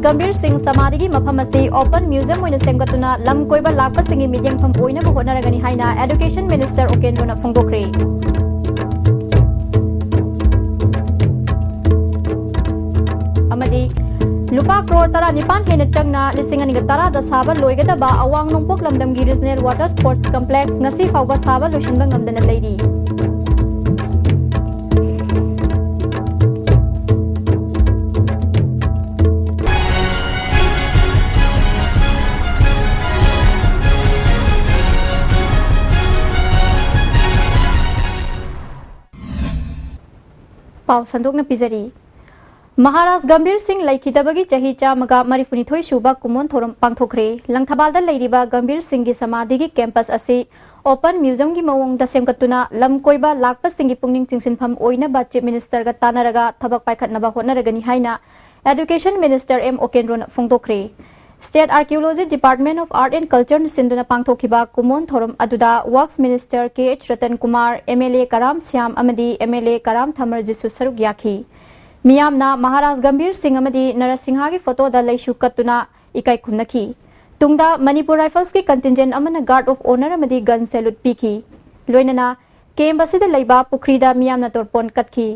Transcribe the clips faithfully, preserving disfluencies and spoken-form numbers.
ꯒꯝꯚꯤꯔ ꯁꯤꯡ ꯁꯃꯥꯙꯤꯒꯤ ꯃꯐꯝ ꯑꯁꯤ open museum ꯑꯣꯏꯅ ꯁꯦꯝꯒꯠꯇꯨꯅ ꯂꯝ ꯀꯣꯏꯕ ꯂꯥꯛꯄꯁꯤꯡꯒꯤ ꯃꯤꯠꯌꯦꯡꯐꯝ ꯑꯣꯏꯅꯕ ꯍꯣꯠꯅꯔꯒꯅꯤ ꯍꯥꯏꯅ Education Minister ꯎꯀꯦꯟꯗ꯭ꯔꯣꯅ ꯐꯣꯡꯗꯣꯛꯈ꯭ꯔꯦ꯫ ꯑꯃꯗꯤ ꯂꯨꯄꯥ ꯀ꯭ꯔꯣꯔ ꯇꯔꯥꯅꯤꯄꯥꯟ ꯍꯦꯟꯅ ꯆꯪꯅ ꯂꯤꯁꯤꯡ ꯑꯅꯤꯒ ꯇꯔꯥꯗ ꯁꯥꯕ ꯂꯣꯏꯒꯗꯕ ꯑꯋꯥꯡ ꯅꯣꯡꯄꯣꯛ ꯂꯝꯗꯝꯒꯤ Regional Water Sports Complex ꯉꯁꯤ ꯐꯥꯎꯕ ꯁꯥꯕ ꯂꯣꯏꯁꯤꯟꯕ ꯉꯝꯗꯅ ꯂꯩꯔꯤ꯫ ꯄꯥꯎ ꯁꯟꯗꯣꯛꯅ ꯄꯤꯖꯔꯤ꯫ ꯃꯍꯥꯔꯥꯖ ꯒꯝꯚꯤꯔ ꯁꯤꯡ ꯂꯩꯈꯤꯗꯕꯒꯤ ꯆꯍꯤ ꯆꯥꯝꯃꯒ ꯃꯔꯤꯐꯨꯅꯤꯊꯣꯏ ꯁꯨꯕ ꯀꯨꯃꯣꯟ ꯊꯧꯔꯝ ꯄꯥꯡꯊꯣꯛꯈ꯭ꯔꯦ꯫ ꯂꯪꯊꯕꯥꯜꯗ ꯂꯩꯔꯤꯕ ꯒꯝꯚꯤꯔ ꯁꯤꯡꯒꯤ ꯁꯃꯥꯙꯤꯒꯤ campus ꯑꯁꯤ open museumꯒꯤ ꯃꯑꯣꯡꯗ ꯁꯦꯝꯒꯠꯇꯨꯅ ꯂꯝ ꯀꯣꯏꯕ ꯂꯥꯛꯄꯁꯤꯡꯒꯤ ꯄꯨꯛꯅꯤꯡ ꯆꯤꯡꯁꯤꯟꯐꯝ ꯑꯣꯏꯅꯕ Chief Ministerꯒ ꯇꯥꯟꯅꯔꯒ ꯊꯕꯛ ꯄꯥꯏꯈꯠꯅꯕ ꯍꯣꯠꯅꯔꯒꯅꯤ ꯍꯥꯏꯅ Education Minister ꯑꯦꯝ ꯎꯀꯦꯟꯗ꯭ꯔꯣꯅ ꯐꯣꯡꯗꯣꯛꯈ꯭ꯔꯦ꯫ State Archaeology Department of Art and Cultureꯅ ꯁꯤꯟꯗꯨꯅ ꯄꯥꯡꯊꯣꯛꯈꯤꯕ ꯀꯨꯃꯣꯟ ꯊꯧꯔꯝ ꯑꯗꯨꯗ Works Minister K H Ratan Kumar, M L A Karam Shyam ꯑꯃꯗꯤ ꯑꯦꯝ ꯑꯦꯜ ꯑꯦ ꯀꯔꯥꯝ ꯊꯃꯔꯖꯤꯠꯁꯨ ꯁꯔꯨꯛ ꯌꯥꯈꯤ꯫ ꯃꯤꯌꯥꯝꯅ ꯃꯍꯥꯔꯥꯖ ꯒꯝꯚꯤꯔ ꯁꯤꯡ ꯑꯃꯗꯤ ꯅꯔꯁꯤꯡꯍꯥꯒꯤ photoꯗ ꯂꯩꯁꯨ ꯀꯠꯇꯨꯅ ꯏꯀꯥꯏ ꯈꯨꯝꯅꯈꯤ꯫ ꯇꯨꯡꯗ ꯃꯅꯤꯄꯨꯔ Riflesꯀꯤ contingent ꯑꯃꯅ guard of honour ꯑꯃꯗꯤ gun salute ꯄꯤꯈꯤ꯫ ꯂꯣꯏꯅꯅ camp ꯑꯁꯤꯗ ꯂꯩꯕ ꯄꯨꯈ꯭ꯔꯤꯗ ꯃꯤꯌꯥꯝꯅ ꯇꯣꯔꯄꯣꯟ ꯀꯠꯈꯤ꯫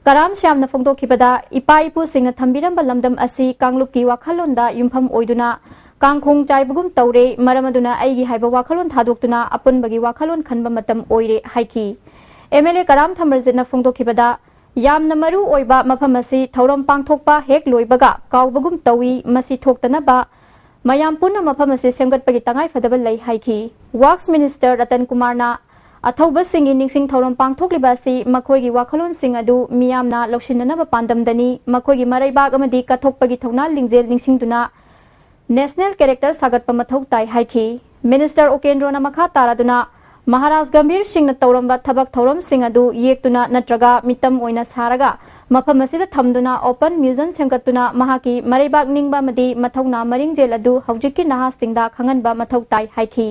ꯀꯔꯥꯝ ꯁ꯭ꯌꯥꯝꯅ ꯐꯣꯡꯗꯣꯛꯈꯤꯕꯗ, ꯏꯄꯥ ꯏꯄꯨꯁꯤꯡꯅ ꯊꯝꯕꯤꯔꯝꯕ ꯂꯝꯗꯝ ꯑꯁꯤ ꯀꯥꯡꯂꯨꯞꯀꯤ ꯋꯥꯈꯜꯂꯣꯟꯗ ꯌꯨꯝꯐꯝ ꯑꯣꯏꯗꯨꯅ ꯀꯥꯡꯈꯣꯡ ꯆꯥꯏꯕꯒꯨꯝ ꯇꯧꯔꯦ, ꯃꯔꯝ ꯑꯗꯨꯅ ꯑꯩꯒꯤ ꯍꯥꯏꯕ ꯋꯥꯈꯜꯂꯣꯟ ꯊꯥꯗꯣꯛꯇꯨꯅ ꯑꯄꯨꯟꯕꯒꯤ ꯋꯥꯈꯜꯂꯣꯟ ꯈꯟꯕ ꯃꯇꯝ ꯑꯣꯏꯔꯦ ꯍꯥꯏꯈꯤ꯫ ꯑꯦꯝ ꯑꯦꯜ ꯑꯦ ꯀꯔꯥꯝ ꯊꯃꯔꯖꯤꯠꯅ ꯐꯣꯡꯗꯣꯛꯈꯤꯕꯗ, ꯌꯥꯝꯅ ꯃꯔꯨ ꯑꯣꯏꯕ ꯃꯐꯝ ꯑꯁꯤ ꯊꯧꯔꯝ ꯄꯥꯡꯊꯣꯛꯄ ꯍꯦꯛ ꯂꯣꯏꯕꯒ ꯀꯥꯎꯕꯒꯨꯝ ꯇꯧꯏ, ꯃꯁꯤ ꯊꯣꯛꯇꯅꯕ ꯃꯌꯥꯝ ꯄꯨꯟꯅ ꯃꯐꯝ ꯑꯁꯤ ꯁꯦꯝꯒꯠꯄꯒꯤ ꯇꯉꯥꯏ ꯐꯗꯕ ꯂꯩ ꯍꯥꯏꯈꯤ꯫ Works Minister ꯔꯇꯟ ꯀꯨꯃꯥꯔꯅ ꯑꯊꯧꯕꯁꯤꯡꯒꯤ ꯅꯤꯡꯁꯤꯡ ꯊꯧꯔꯝ ꯄꯥꯡꯊꯣꯛꯂꯤꯕ ꯑꯁꯤ ꯃꯈꯣꯏꯒꯤ ꯋꯥꯈꯜꯂꯣꯟꯁꯤꯡ ꯑꯗꯨ ꯃꯤꯌꯥꯝꯅ ꯂꯧꯁꯤꯟꯅꯅꯕ ꯄꯥꯟꯗꯝꯗꯅꯤ, ꯃꯈꯣꯏꯒꯤ ꯃꯔꯩꯕꯥꯛ ꯑꯃꯗꯤ ꯀꯠꯊꯣꯛꯄꯒꯤ ꯊꯧꯅꯥ ꯂꯤꯡꯖꯦꯜ ꯅꯤꯡꯁꯤꯡꯗꯨꯅ national character ꯁꯥꯒꯠꯄ ꯃꯊꯧ ꯇꯥꯏ ꯍꯥꯏꯈꯤ꯫ Minister ꯎꯀꯦꯟꯗ꯭ꯔꯣꯅ ꯃꯈꯥ ꯇꯥꯔꯗꯨꯅ ꯃꯍꯥꯔꯥꯖ ꯒꯝꯚꯤꯔ ꯁꯤꯡꯅ ꯇꯧꯔꯝꯕ ꯊꯕꯛ ꯊꯧꯔꯝꯁꯤꯡ ꯑꯗꯨ ꯌꯦꯛꯇꯨꯅ ꯅꯠꯇ꯭ꯔꯒ ꯃꯤꯇꯝ ꯑꯣꯏꯅ ꯁꯥꯔꯒ ꯃꯐꯝ ꯑꯁꯤꯗ ꯊꯝꯗꯨꯅ open museum ꯁꯦꯝꯒꯠꯇꯨꯅ ꯃꯍꯥꯛꯀꯤ ꯃꯔꯩꯕꯥꯛ ꯅꯤꯡꯕ ꯑꯃꯗꯤ ꯃꯊꯧꯅꯥ ꯃꯔꯤꯡꯖꯦꯜ ꯑꯗꯨ ꯍꯧꯖꯤꯛꯀꯤ ꯅꯍꯥꯁꯤꯡꯗ ꯈꯪꯍꯟꯕ ꯃꯊꯧ ꯇꯥꯏ ꯍꯥꯏꯈꯤ꯫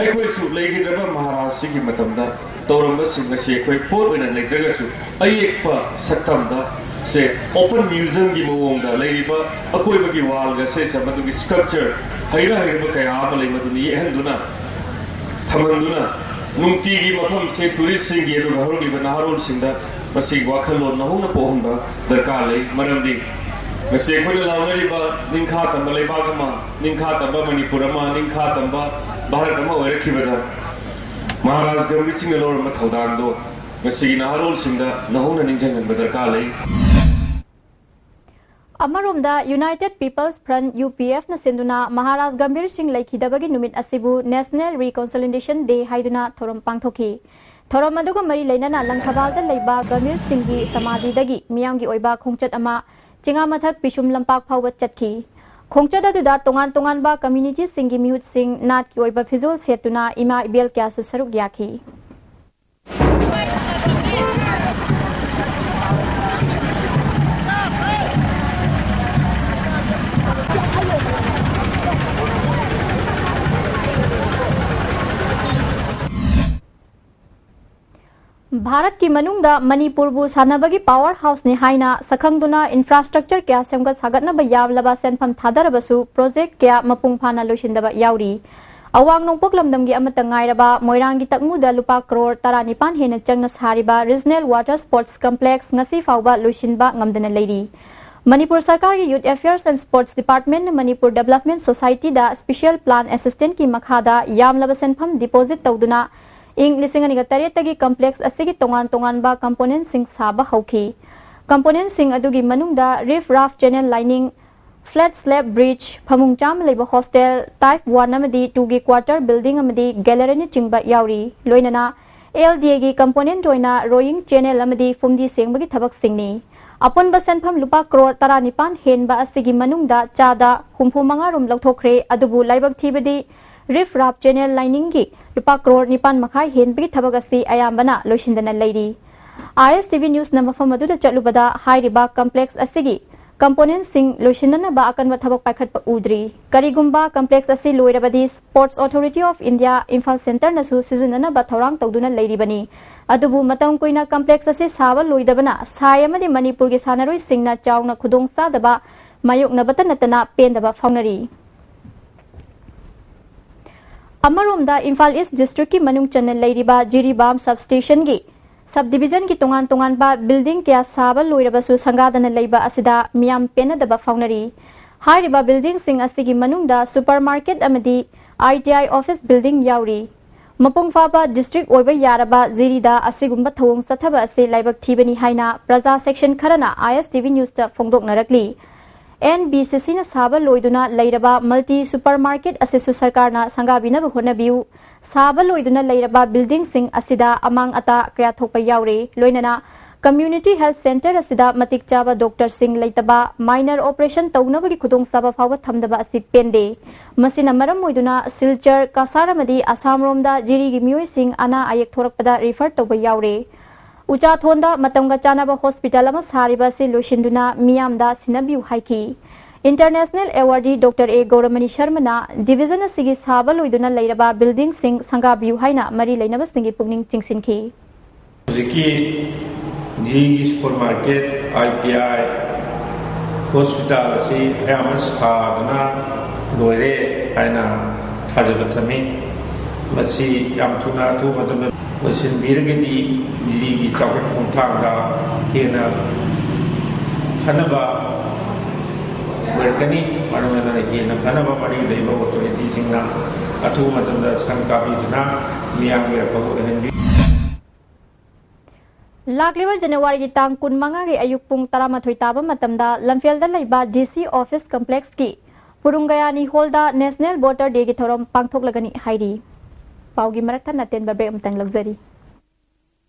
ꯑꯩꯈꯣꯏꯁꯨ ꯂꯩꯈꯤꯗ꯭ꯔꯕ ꯃꯍꯥꯔꯥꯖꯁꯤꯒꯤ ꯃꯇꯝꯗ ꯇꯧꯔꯝꯕꯁꯤꯡ ꯑꯁꯤ ꯑꯩꯈꯣꯏ ꯄꯣꯠ ꯑꯣꯏꯅ ꯂꯩꯇ꯭ꯔꯒꯁꯨ ꯑꯌꯦꯛꯄ ꯁꯛꯇꯝꯗ ꯁꯦ ꯑꯣꯄꯟ ꯃ꯭ꯌꯨꯖꯤꯌꯝꯒꯤ ꯃꯑꯣꯡꯗ ꯂꯩꯔꯤꯕ ꯑꯀꯣꯏꯕꯒꯤ ꯋꯥꯜꯒ ꯁꯦ ꯁꯦ ꯃꯗꯨꯒꯤ ꯁ꯭ꯀꯜꯞꯆꯔ ꯍꯩꯔ ꯍꯩꯔꯕ ꯀꯌꯥ ꯑꯃ ꯂꯩ, ꯃꯗꯨꯅ ꯌꯦꯛꯍꯟꯗꯨꯅ ꯊꯝꯍꯟꯗꯨꯅ ꯅꯨꯡꯇꯤꯒꯤ ꯃꯐꯝꯁꯦ ꯇꯨꯔꯤꯁꯁꯤꯡꯒꯤ ꯑꯗꯨꯒ ꯍꯧꯔꯛꯂꯤꯕ ꯅꯍꯥꯔꯣꯜꯁꯤꯡꯗ ꯃꯁꯤꯒꯤ ꯋꯥꯈꯜꯂꯣꯟ ꯅꯧꯍꯧꯅ ꯄꯣꯛꯍꯟꯕ ꯗꯔꯀꯥꯔ ꯂꯩ꯫ ꯃꯔꯝꯗꯤ ꯉꯁꯤ ꯑꯩꯈꯣꯏꯅ ꯂꯥꯎꯅꯔꯤꯕ ꯅꯤꯡꯈꯥ ꯇꯝꯕ ꯂꯩꯕꯥꯛ ꯑꯃ, ꯅꯤꯡꯈꯥ ꯇꯝꯕ ꯃꯅꯤꯄꯨꯔ ꯑꯃ, ꯅꯤꯡꯈꯥ ꯇꯝꯕ ꯚꯥꯔꯠ ꯑꯃ ꯑꯣꯏꯔꯛꯈꯤꯕꯗ ꯃꯍꯥꯔꯥꯖ ꯒꯝꯚꯤꯔ ꯁꯤꯡꯅ ꯂꯧꯔꯝꯕ ꯊꯧꯗꯥꯡꯗꯣ ꯉꯁꯤꯒꯤ ꯅꯍꯥꯔꯣꯜꯁꯤꯡꯗ ꯅꯧꯍꯧꯅ ꯅꯤꯡꯁꯤꯡꯍꯟꯕ ꯗꯔꯀꯥꯔ ꯂꯩ꯫ ꯑꯃꯔꯣꯝꯗ United People's Front, UPF ꯅ ꯁꯤꯟꯗꯨꯅ ꯃꯍꯥꯔꯥꯖ ꯒꯝꯚꯤꯔ ꯁꯤꯡ ꯂꯩꯈꯤꯗꯕꯒꯤ ꯅꯨꯃꯤꯠ ꯑꯁꯤꯕꯨ National Reconciliation Day ꯍꯥꯏꯗꯨꯅ ꯊꯧꯔꯝ ꯄꯥꯡꯊꯣꯛꯈꯤ꯫ ꯊꯧꯔꯝ ꯑꯗꯨꯒ ꯃꯔꯤ ꯂꯩꯅꯅ ꯂꯪꯊꯕꯥꯜꯗ ꯂꯩꯕ ꯒꯝꯚꯤꯔ ꯁꯤꯡꯒꯤ ꯁꯃꯥꯙꯤꯗꯒꯤ ꯃꯤꯌꯥꯝꯒꯤ ꯑꯣꯏꯕ ꯈꯣꯡꯆꯠ ꯑꯃ ꯆꯤꯉꯥꯃꯊꯛ ꯄꯤꯁꯨꯝ ꯂꯝꯄꯥꯛ ꯐꯥꯎꯕ ꯆꯠꯈꯤ꯫ ꯈꯣꯡꯆꯠ ꯑꯗꯨꯗ ꯇꯣꯉꯥꯟ ꯇꯣꯉꯥꯟꯕ ꯀꯝꯃ꯭ꯌꯨꯅꯤꯇꯤꯁꯤꯡꯒꯤ ꯃꯤꯍꯨꯠꯁꯤꯡ ꯅꯥꯠꯀꯤ ꯑꯣꯏꯕ ꯐꯤꯖꯣꯜ ꯁꯦꯠꯇꯨꯅ ꯏꯃꯥ ꯏꯕꯦꯜ ꯀꯌꯥꯁꯨ ꯁꯔꯨꯛ ꯌꯥꯈꯤ꯫ ꯚꯥꯔꯠꯀꯤ ꯃꯅꯨꯡꯗ ꯃꯅꯤꯄꯨꯔꯕꯨ ꯁꯥꯟꯅꯕꯒꯤ ꯄꯥꯋꯔ ꯍꯥꯎꯁꯅꯤ ꯍꯥꯏꯅ ꯁꯛꯈꯪꯗꯨꯅ ꯏꯟꯐ꯭ꯔꯥꯁ꯭ꯇ꯭ꯔꯛꯆꯔ ꯀꯌꯥ ꯁꯦꯝꯒꯠ ꯁꯥꯒꯠꯅꯕ ꯌꯥꯝꯂꯕ ꯁꯦꯟꯐꯝ ꯊꯥꯗꯔꯕꯁꯨ ꯄ꯭ꯔꯣꯖꯦꯛ ꯀꯌꯥ ꯃꯄꯨꯡ ꯐꯥꯅ ꯂꯣꯏꯁꯤꯟꯗꯕ ꯌꯥꯎꯔꯤ꯫ ꯑꯋꯥꯡ ꯅꯣꯡꯄꯣꯛ ꯂꯝꯗꯝꯒꯤ ꯑꯃꯠꯇ ꯉꯥꯏꯔꯕ ꯃꯣꯏꯔꯥꯡꯒꯤ ꯇꯛꯃꯨꯗ ꯂꯨꯄꯥ ꯀ꯭ꯔꯣꯔ ꯇꯔꯥꯅꯤꯄꯥꯟ ꯍꯦꯟꯅ ꯆꯪꯅ ꯁꯥꯔꯤꯕ Regional Water Sports Complex ꯉꯁꯤ ꯐꯥꯎꯕ ꯂꯣꯏꯁꯤꯟꯕ ꯉꯝꯗꯅ ꯂꯩꯔꯤ꯫ ꯃꯅꯤꯄꯨꯔ ꯁꯔꯀꯥꯔꯒꯤ Youth Affairs and Sports Department ꯅ ꯃꯅꯤꯄꯨꯔ Development Society ꯗ Special Plan Assistant ꯀꯤ ꯃꯈꯥꯗ ꯌꯥꯝꯂꯕ ꯁꯦꯟꯐꯝ deposit ꯇꯧꯗꯨꯅ ꯏꯪ ꯂꯤꯁꯤꯡ ꯑꯅꯤꯒ ꯇꯔꯦꯠꯇꯒꯤ complex ꯑꯁꯤꯒꯤ ꯇꯣꯉꯥꯟ ꯇꯣꯉꯥꯟꯕ component ꯁꯤꯡ ꯁꯥꯕ ꯍꯧꯈꯤ꯫ Component ꯁꯤꯡ ꯑꯗꯨꯒꯤ ꯃꯅꯨꯡꯗ riff raff channel lining, flat slab bridge, ꯐꯃꯨꯡ ꯆꯥꯝꯃ ꯂꯩꯕ hostel, type one ꯑꯃꯗꯤ two ꯒꯤ quarter building ꯑꯃꯗꯤ gallery ꯅꯆꯤꯡꯕ ꯌꯥꯎꯔꯤ꯫ ꯂꯣꯏꯅꯅ L D A ꯒꯤ component ꯑꯣꯏꯅ rowing channel ꯑꯃꯗꯤ ꯐꯨꯝꯗꯤ ꯁꯦꯡꯕꯒꯤ ꯊꯕꯛꯁꯤꯡꯅꯤ꯫ ꯑꯄꯨꯟꯕ ꯁꯦꯟꯐꯝ ꯂꯨꯄꯥ ꯀ꯭ꯔꯣꯔ ꯇꯔꯥꯅꯤꯄꯥꯟ ꯍꯦꯟꯕ ꯑꯁꯤꯒꯤ ꯃꯅꯨꯡꯗ ꯆꯥꯗ ꯍꯨꯝꯐꯨ ꯃꯉꯥ ꯔꯣꯝ ꯂꯧꯊꯣꯛꯈ꯭ꯔꯦ, ꯑꯗꯨꯕꯨ ꯂꯥꯏꯕꯛ ꯊꯤꯕꯗꯤ riff raff channel lining ꯒꯤ ꯂꯨꯄꯥ ꯀ꯭ꯔꯣꯔ ꯅꯤꯄꯥꯟ ꯃꯈꯥꯏ ꯍꯦꯟꯕꯒꯤ ꯊꯕꯛ ꯑꯁꯤ ꯑꯌꯥꯝꯕꯅ ꯂꯣꯏꯁꯤꯟꯗꯅ ꯂꯩꯔꯤ꯫ I S T V news ꯅ ꯃꯐꯝ ꯑꯗꯨꯗ ꯆꯠꯂꯨꯕꯗ ꯍꯥꯏꯔꯤꯕ complex ꯑꯁꯤꯒꯤ ꯀꯝꯄꯣꯅꯦꯟꯁꯤꯡ ꯂꯣꯏꯁꯤꯟꯅꯅꯕ ꯑꯀꯟꯕ ꯊꯕꯛ ꯄꯥꯏꯈꯠꯄ ꯎꯗ꯭ꯔꯤ꯫ ꯀꯔꯤꯒꯨꯝꯕ ꯀꯝꯄ꯭ꯂꯦꯛꯁ ꯑꯁꯤ ꯂꯣꯏꯔꯕꯗꯤ Sports Authority of India Imphal ꯁꯦꯟꯇꯔꯅꯁꯨ ꯁꯤꯖꯤꯟꯅꯅꯕ ꯊꯧꯔꯥꯡ ꯇꯧꯗꯨꯅ ꯂꯩꯔꯤꯕꯅꯤ꯫ ꯑꯗꯨꯕꯨ ꯃꯇꯝ ꯀꯨꯏꯅ ꯀꯝꯄ꯭ꯂꯦꯛꯁ ꯑꯁꯤ ꯁꯥꯕ ꯂꯣꯏꯗꯕꯅ ꯁꯥꯏ ꯑꯃꯗꯤ ꯃꯅꯤꯄꯨꯔꯒꯤ ꯁꯥꯟꯅꯔꯣꯏꯁꯤꯡꯅ ꯆꯥꯎꯅ ꯈꯨꯗꯣꯡꯆꯥꯗꯕ ꯃꯥꯌꯣꯛꯅꯕꯇ ꯅꯠꯇꯅ ꯄꯦꯟꯗꯕ ꯐꯥꯎꯅꯔꯤ꯫ ꯑꯃꯔꯣꯝꯗ ꯏꯝꯐꯥꯜ ꯏꯁ ꯗꯤꯁꯇ꯭ꯔꯤꯛꯀꯤ ꯃꯅꯨꯡ ꯆꯟꯅ ꯂꯩꯔꯤꯕ ꯖꯤꯔꯤꯕꯥꯝ ꯁꯕ ꯁ꯭ꯇꯦꯁꯟꯒꯤ ꯁꯕ ꯗꯤꯕꯤꯖꯟꯒꯤ ꯇꯣꯉꯥꯟ ꯇꯣꯉꯥꯟꯕ ꯕꯤꯜꯗꯤꯡ ꯀꯌꯥ ꯁꯥꯕ ꯂꯣꯏꯔꯕꯁꯨ ꯁꯪꯒꯥꯗꯅ ꯂꯩꯕ ꯑꯁꯤꯗ ꯃꯤꯌꯥꯝ ꯄꯦꯟꯅꯗꯕ ꯐꯥꯎꯅꯔꯤ꯫ ꯍꯥꯏꯔꯤꯕ ꯕꯤꯜꯗꯤꯡꯁꯤꯡ ꯑꯁꯤꯒꯤ ꯃꯅꯨꯡꯗ ꯁꯨꯄꯔ ꯃꯥꯔꯀꯦꯠ ꯑꯃꯗꯤ ꯑꯥꯏ ꯇꯤ ꯑꯥꯏ ꯑꯣꯐꯤꯁ ꯕꯤꯜꯗꯤꯡ ꯌꯥꯎꯔꯤ꯫ ꯃꯄꯨꯡ ꯐꯥꯕ ꯗꯤꯁꯇ꯭ꯔꯤꯛ ꯑꯣꯏꯕ ꯌꯥꯔꯕ ꯖꯤꯔꯤꯗ ꯑꯁꯤꯒꯨꯝꯕ ꯊꯧꯑꯣꯡ ꯆꯠꯊꯕ ꯑꯁꯤ ꯂꯥꯏꯕꯛ ꯊꯤꯕꯅꯤ ꯍꯥꯏꯅ ꯄ꯭ꯔꯖꯥ ꯁꯦꯛꯁꯟ ꯈꯔꯅ ꯑꯥꯏ ꯑꯦꯁ ꯇꯤ ꯚꯤ ꯅ꯭ꯌꯨꯁꯇ ꯐꯣꯡꯗꯣꯛꯅꯔꯛꯂꯤ꯫ ꯑꯦꯟ ꯕꯤ ꯁꯤ ꯁꯤꯅ ꯁꯥꯕ ꯂꯣꯏꯗꯨꯅ ꯂꯩꯔꯕ ꯃꯜꯇꯤ ꯁꯨꯄꯔ ꯃꯥꯔꯀꯦꯠ ꯑꯁꯤꯁꯨ ꯁꯔꯀꯥꯔꯅ ꯁꯪꯒꯥꯕꯤꯅꯕ ꯍꯣꯠꯅꯕꯤꯌꯨ꯫ ꯁꯥꯕ ꯂꯣꯏꯗꯨꯅ ꯂꯩꯔꯕ ꯕꯤꯜꯗꯤꯡꯁꯤꯡ ꯑꯁꯤꯗ ꯑꯃꯥꯡ ꯑꯇꯥ ꯀꯌꯥ ꯊꯣꯛꯄ ꯌꯥꯎꯔꯦ꯫ ꯂꯣꯏꯅꯅ ꯀꯝꯃ꯭ꯌꯨꯅꯤꯇꯤ ꯍꯦꯜꯊ ꯁꯦꯟꯇꯔ ꯑꯁꯤꯗ ꯃꯇꯤꯛ ꯆꯥꯕ ꯗꯣꯛꯇꯔꯁꯤꯡ ꯂꯩꯇꯕ, ꯃꯥꯏꯅꯔ ꯑꯣꯄꯔꯦꯁꯟ ꯇꯧꯅꯕꯒꯤ ꯈꯨꯗꯣꯡꯆꯥꯕ ꯐꯥꯎꯕ ꯊꯝꯗꯕ ꯑꯁꯤ ꯄꯦꯟꯗꯦ꯫ ꯃꯁꯤꯅ ꯃꯔꯝ ꯑꯣꯏꯗꯨꯅ ꯁꯤꯜꯆꯔ, ꯀꯁꯥꯔ ꯑꯃꯗꯤ ꯑꯁꯥꯝ ꯔꯣꯝꯗ ꯖꯤꯔꯤꯒꯤ ꯃꯤꯑꯣꯏꯁꯤꯡ ꯑꯅꯥ ꯑꯌꯦꯛ ꯊꯣꯔꯛꯄꯗ ꯔꯤꯐꯔ ꯇꯧꯕ ꯌꯥꯎꯔꯦ꯫ ꯎꯆꯥꯊꯣꯟꯗ ꯃꯇꯝꯒ ꯆꯥꯟꯅꯕ ꯍꯣꯁꯄꯤꯇꯥꯜ ꯑꯃ ꯁꯥꯔꯤꯕ ꯑꯁꯤ ꯂꯣꯏꯁꯤꯟꯗꯨꯅ ꯃꯤꯌꯥꯝꯗ ꯁꯤꯟꯅꯕꯤꯌꯨ ꯍꯥꯏꯈꯤ꯫ ꯏꯟꯇꯔꯅꯦꯁꯅꯦꯜ ꯑꯦꯋꯥꯔꯗꯤ ꯗꯣꯛꯇꯔ ꯑꯦ ꯒꯧꯔꯃꯅꯤ ꯁꯔꯃꯅ ꯗꯤꯕꯤꯖꯟ ꯑꯁꯤꯒꯤ ꯁꯥꯕ ꯂꯣꯏꯗꯨꯅ ꯂꯩꯔꯕ ꯕꯤꯜꯗꯤꯡꯁꯤꯡ ꯁꯪꯒꯥꯕꯤꯌꯨ ꯍꯥꯏꯅ ꯃꯔꯤ ꯂꯩꯅꯕꯁꯤꯡꯒꯤ ꯄꯨꯛꯅꯤꯡ ꯆꯤꯡꯁꯤꯟꯈꯤ꯫ ꯍꯧꯖꯤꯛꯀꯤ ꯖꯤꯔꯤꯒꯤ ꯁꯨꯄꯔ ꯃꯥꯔꯀꯦꯠ, ꯑꯥꯏ ꯇꯤ ꯑꯥꯏ ꯍꯣꯁꯄꯤꯇꯥꯜ ꯑꯁꯤ ꯑꯌꯥꯝꯕ ꯁꯥꯗꯨꯅ ꯂꯣꯏꯔꯦ ꯍꯥꯏꯅ ꯊꯥꯖꯕ ꯊꯝꯃꯤ꯫ ꯃꯁꯤ ꯌꯥꯝ ꯊꯨꯅ, ꯑꯊꯨꯕ ꯃꯇꯝꯗ ꯂꯣꯏꯁꯤꯟꯕꯤꯔꯒꯗꯤ ꯖꯤꯔꯤꯒꯤ ꯆꯥꯎꯈꯠ ꯈꯣꯡꯊꯥꯡꯗ ꯍꯦꯟꯅ ꯐꯅꯕ ꯑꯣꯏꯔꯛꯀꯅꯤ꯫ ꯃꯔꯝ ꯑꯗꯨꯅ ꯍꯦꯟꯅ ꯐꯅꯕ ꯃꯔꯤ ꯂꯩꯕ ꯑꯣꯊꯣꯔꯤꯇꯤꯁꯤꯡꯅ ꯑꯊꯨꯕ ꯃꯇꯝꯗ ꯁꯪ ꯀꯥꯕꯤꯗꯨꯅ ꯃꯤꯌꯥꯝꯒꯤ ꯑꯐꯕ ꯑꯣꯏꯍꯟꯕꯤ꯫ ꯂꯥꯛꯂꯤꯕ ꯖꯅꯋꯥꯔꯤꯒꯤ ꯇꯥꯡ ꯀꯨꯟꯃꯉꯥꯒꯤ ꯑꯌꯨꯛ ꯄꯨꯡ ꯇꯔꯥꯃꯥꯊꯣꯏ ꯇꯥꯕ ꯃꯇꯝꯗ ꯂꯝꯐꯦꯜꯗ ꯂꯩꯕ ꯗꯤ ꯁꯤ ꯑꯣꯐꯤꯁ ꯀꯝꯄ꯭ꯂꯦꯛꯁꯀꯤ ꯄꯨꯔꯨꯡꯒꯌꯥꯅꯤ ꯍꯣꯜꯗ ꯅꯦꯁꯅꯦꯜ ꯚꯣꯇꯔ ꯗꯦꯒꯤ ꯊꯧꯔꯝ ꯄꯥꯡꯊꯣꯛꯂꯒꯅꯤ ꯍꯥꯏꯔꯤ꯫ ꯄꯥꯎꯒꯤ ꯃꯔꯛ ꯊꯠꯅ ꯑꯇꯦꯟꯕ ꯕ꯭ꯔꯦꯛ ꯑꯃꯇꯪ ꯂꯧꯖꯔꯤ꯫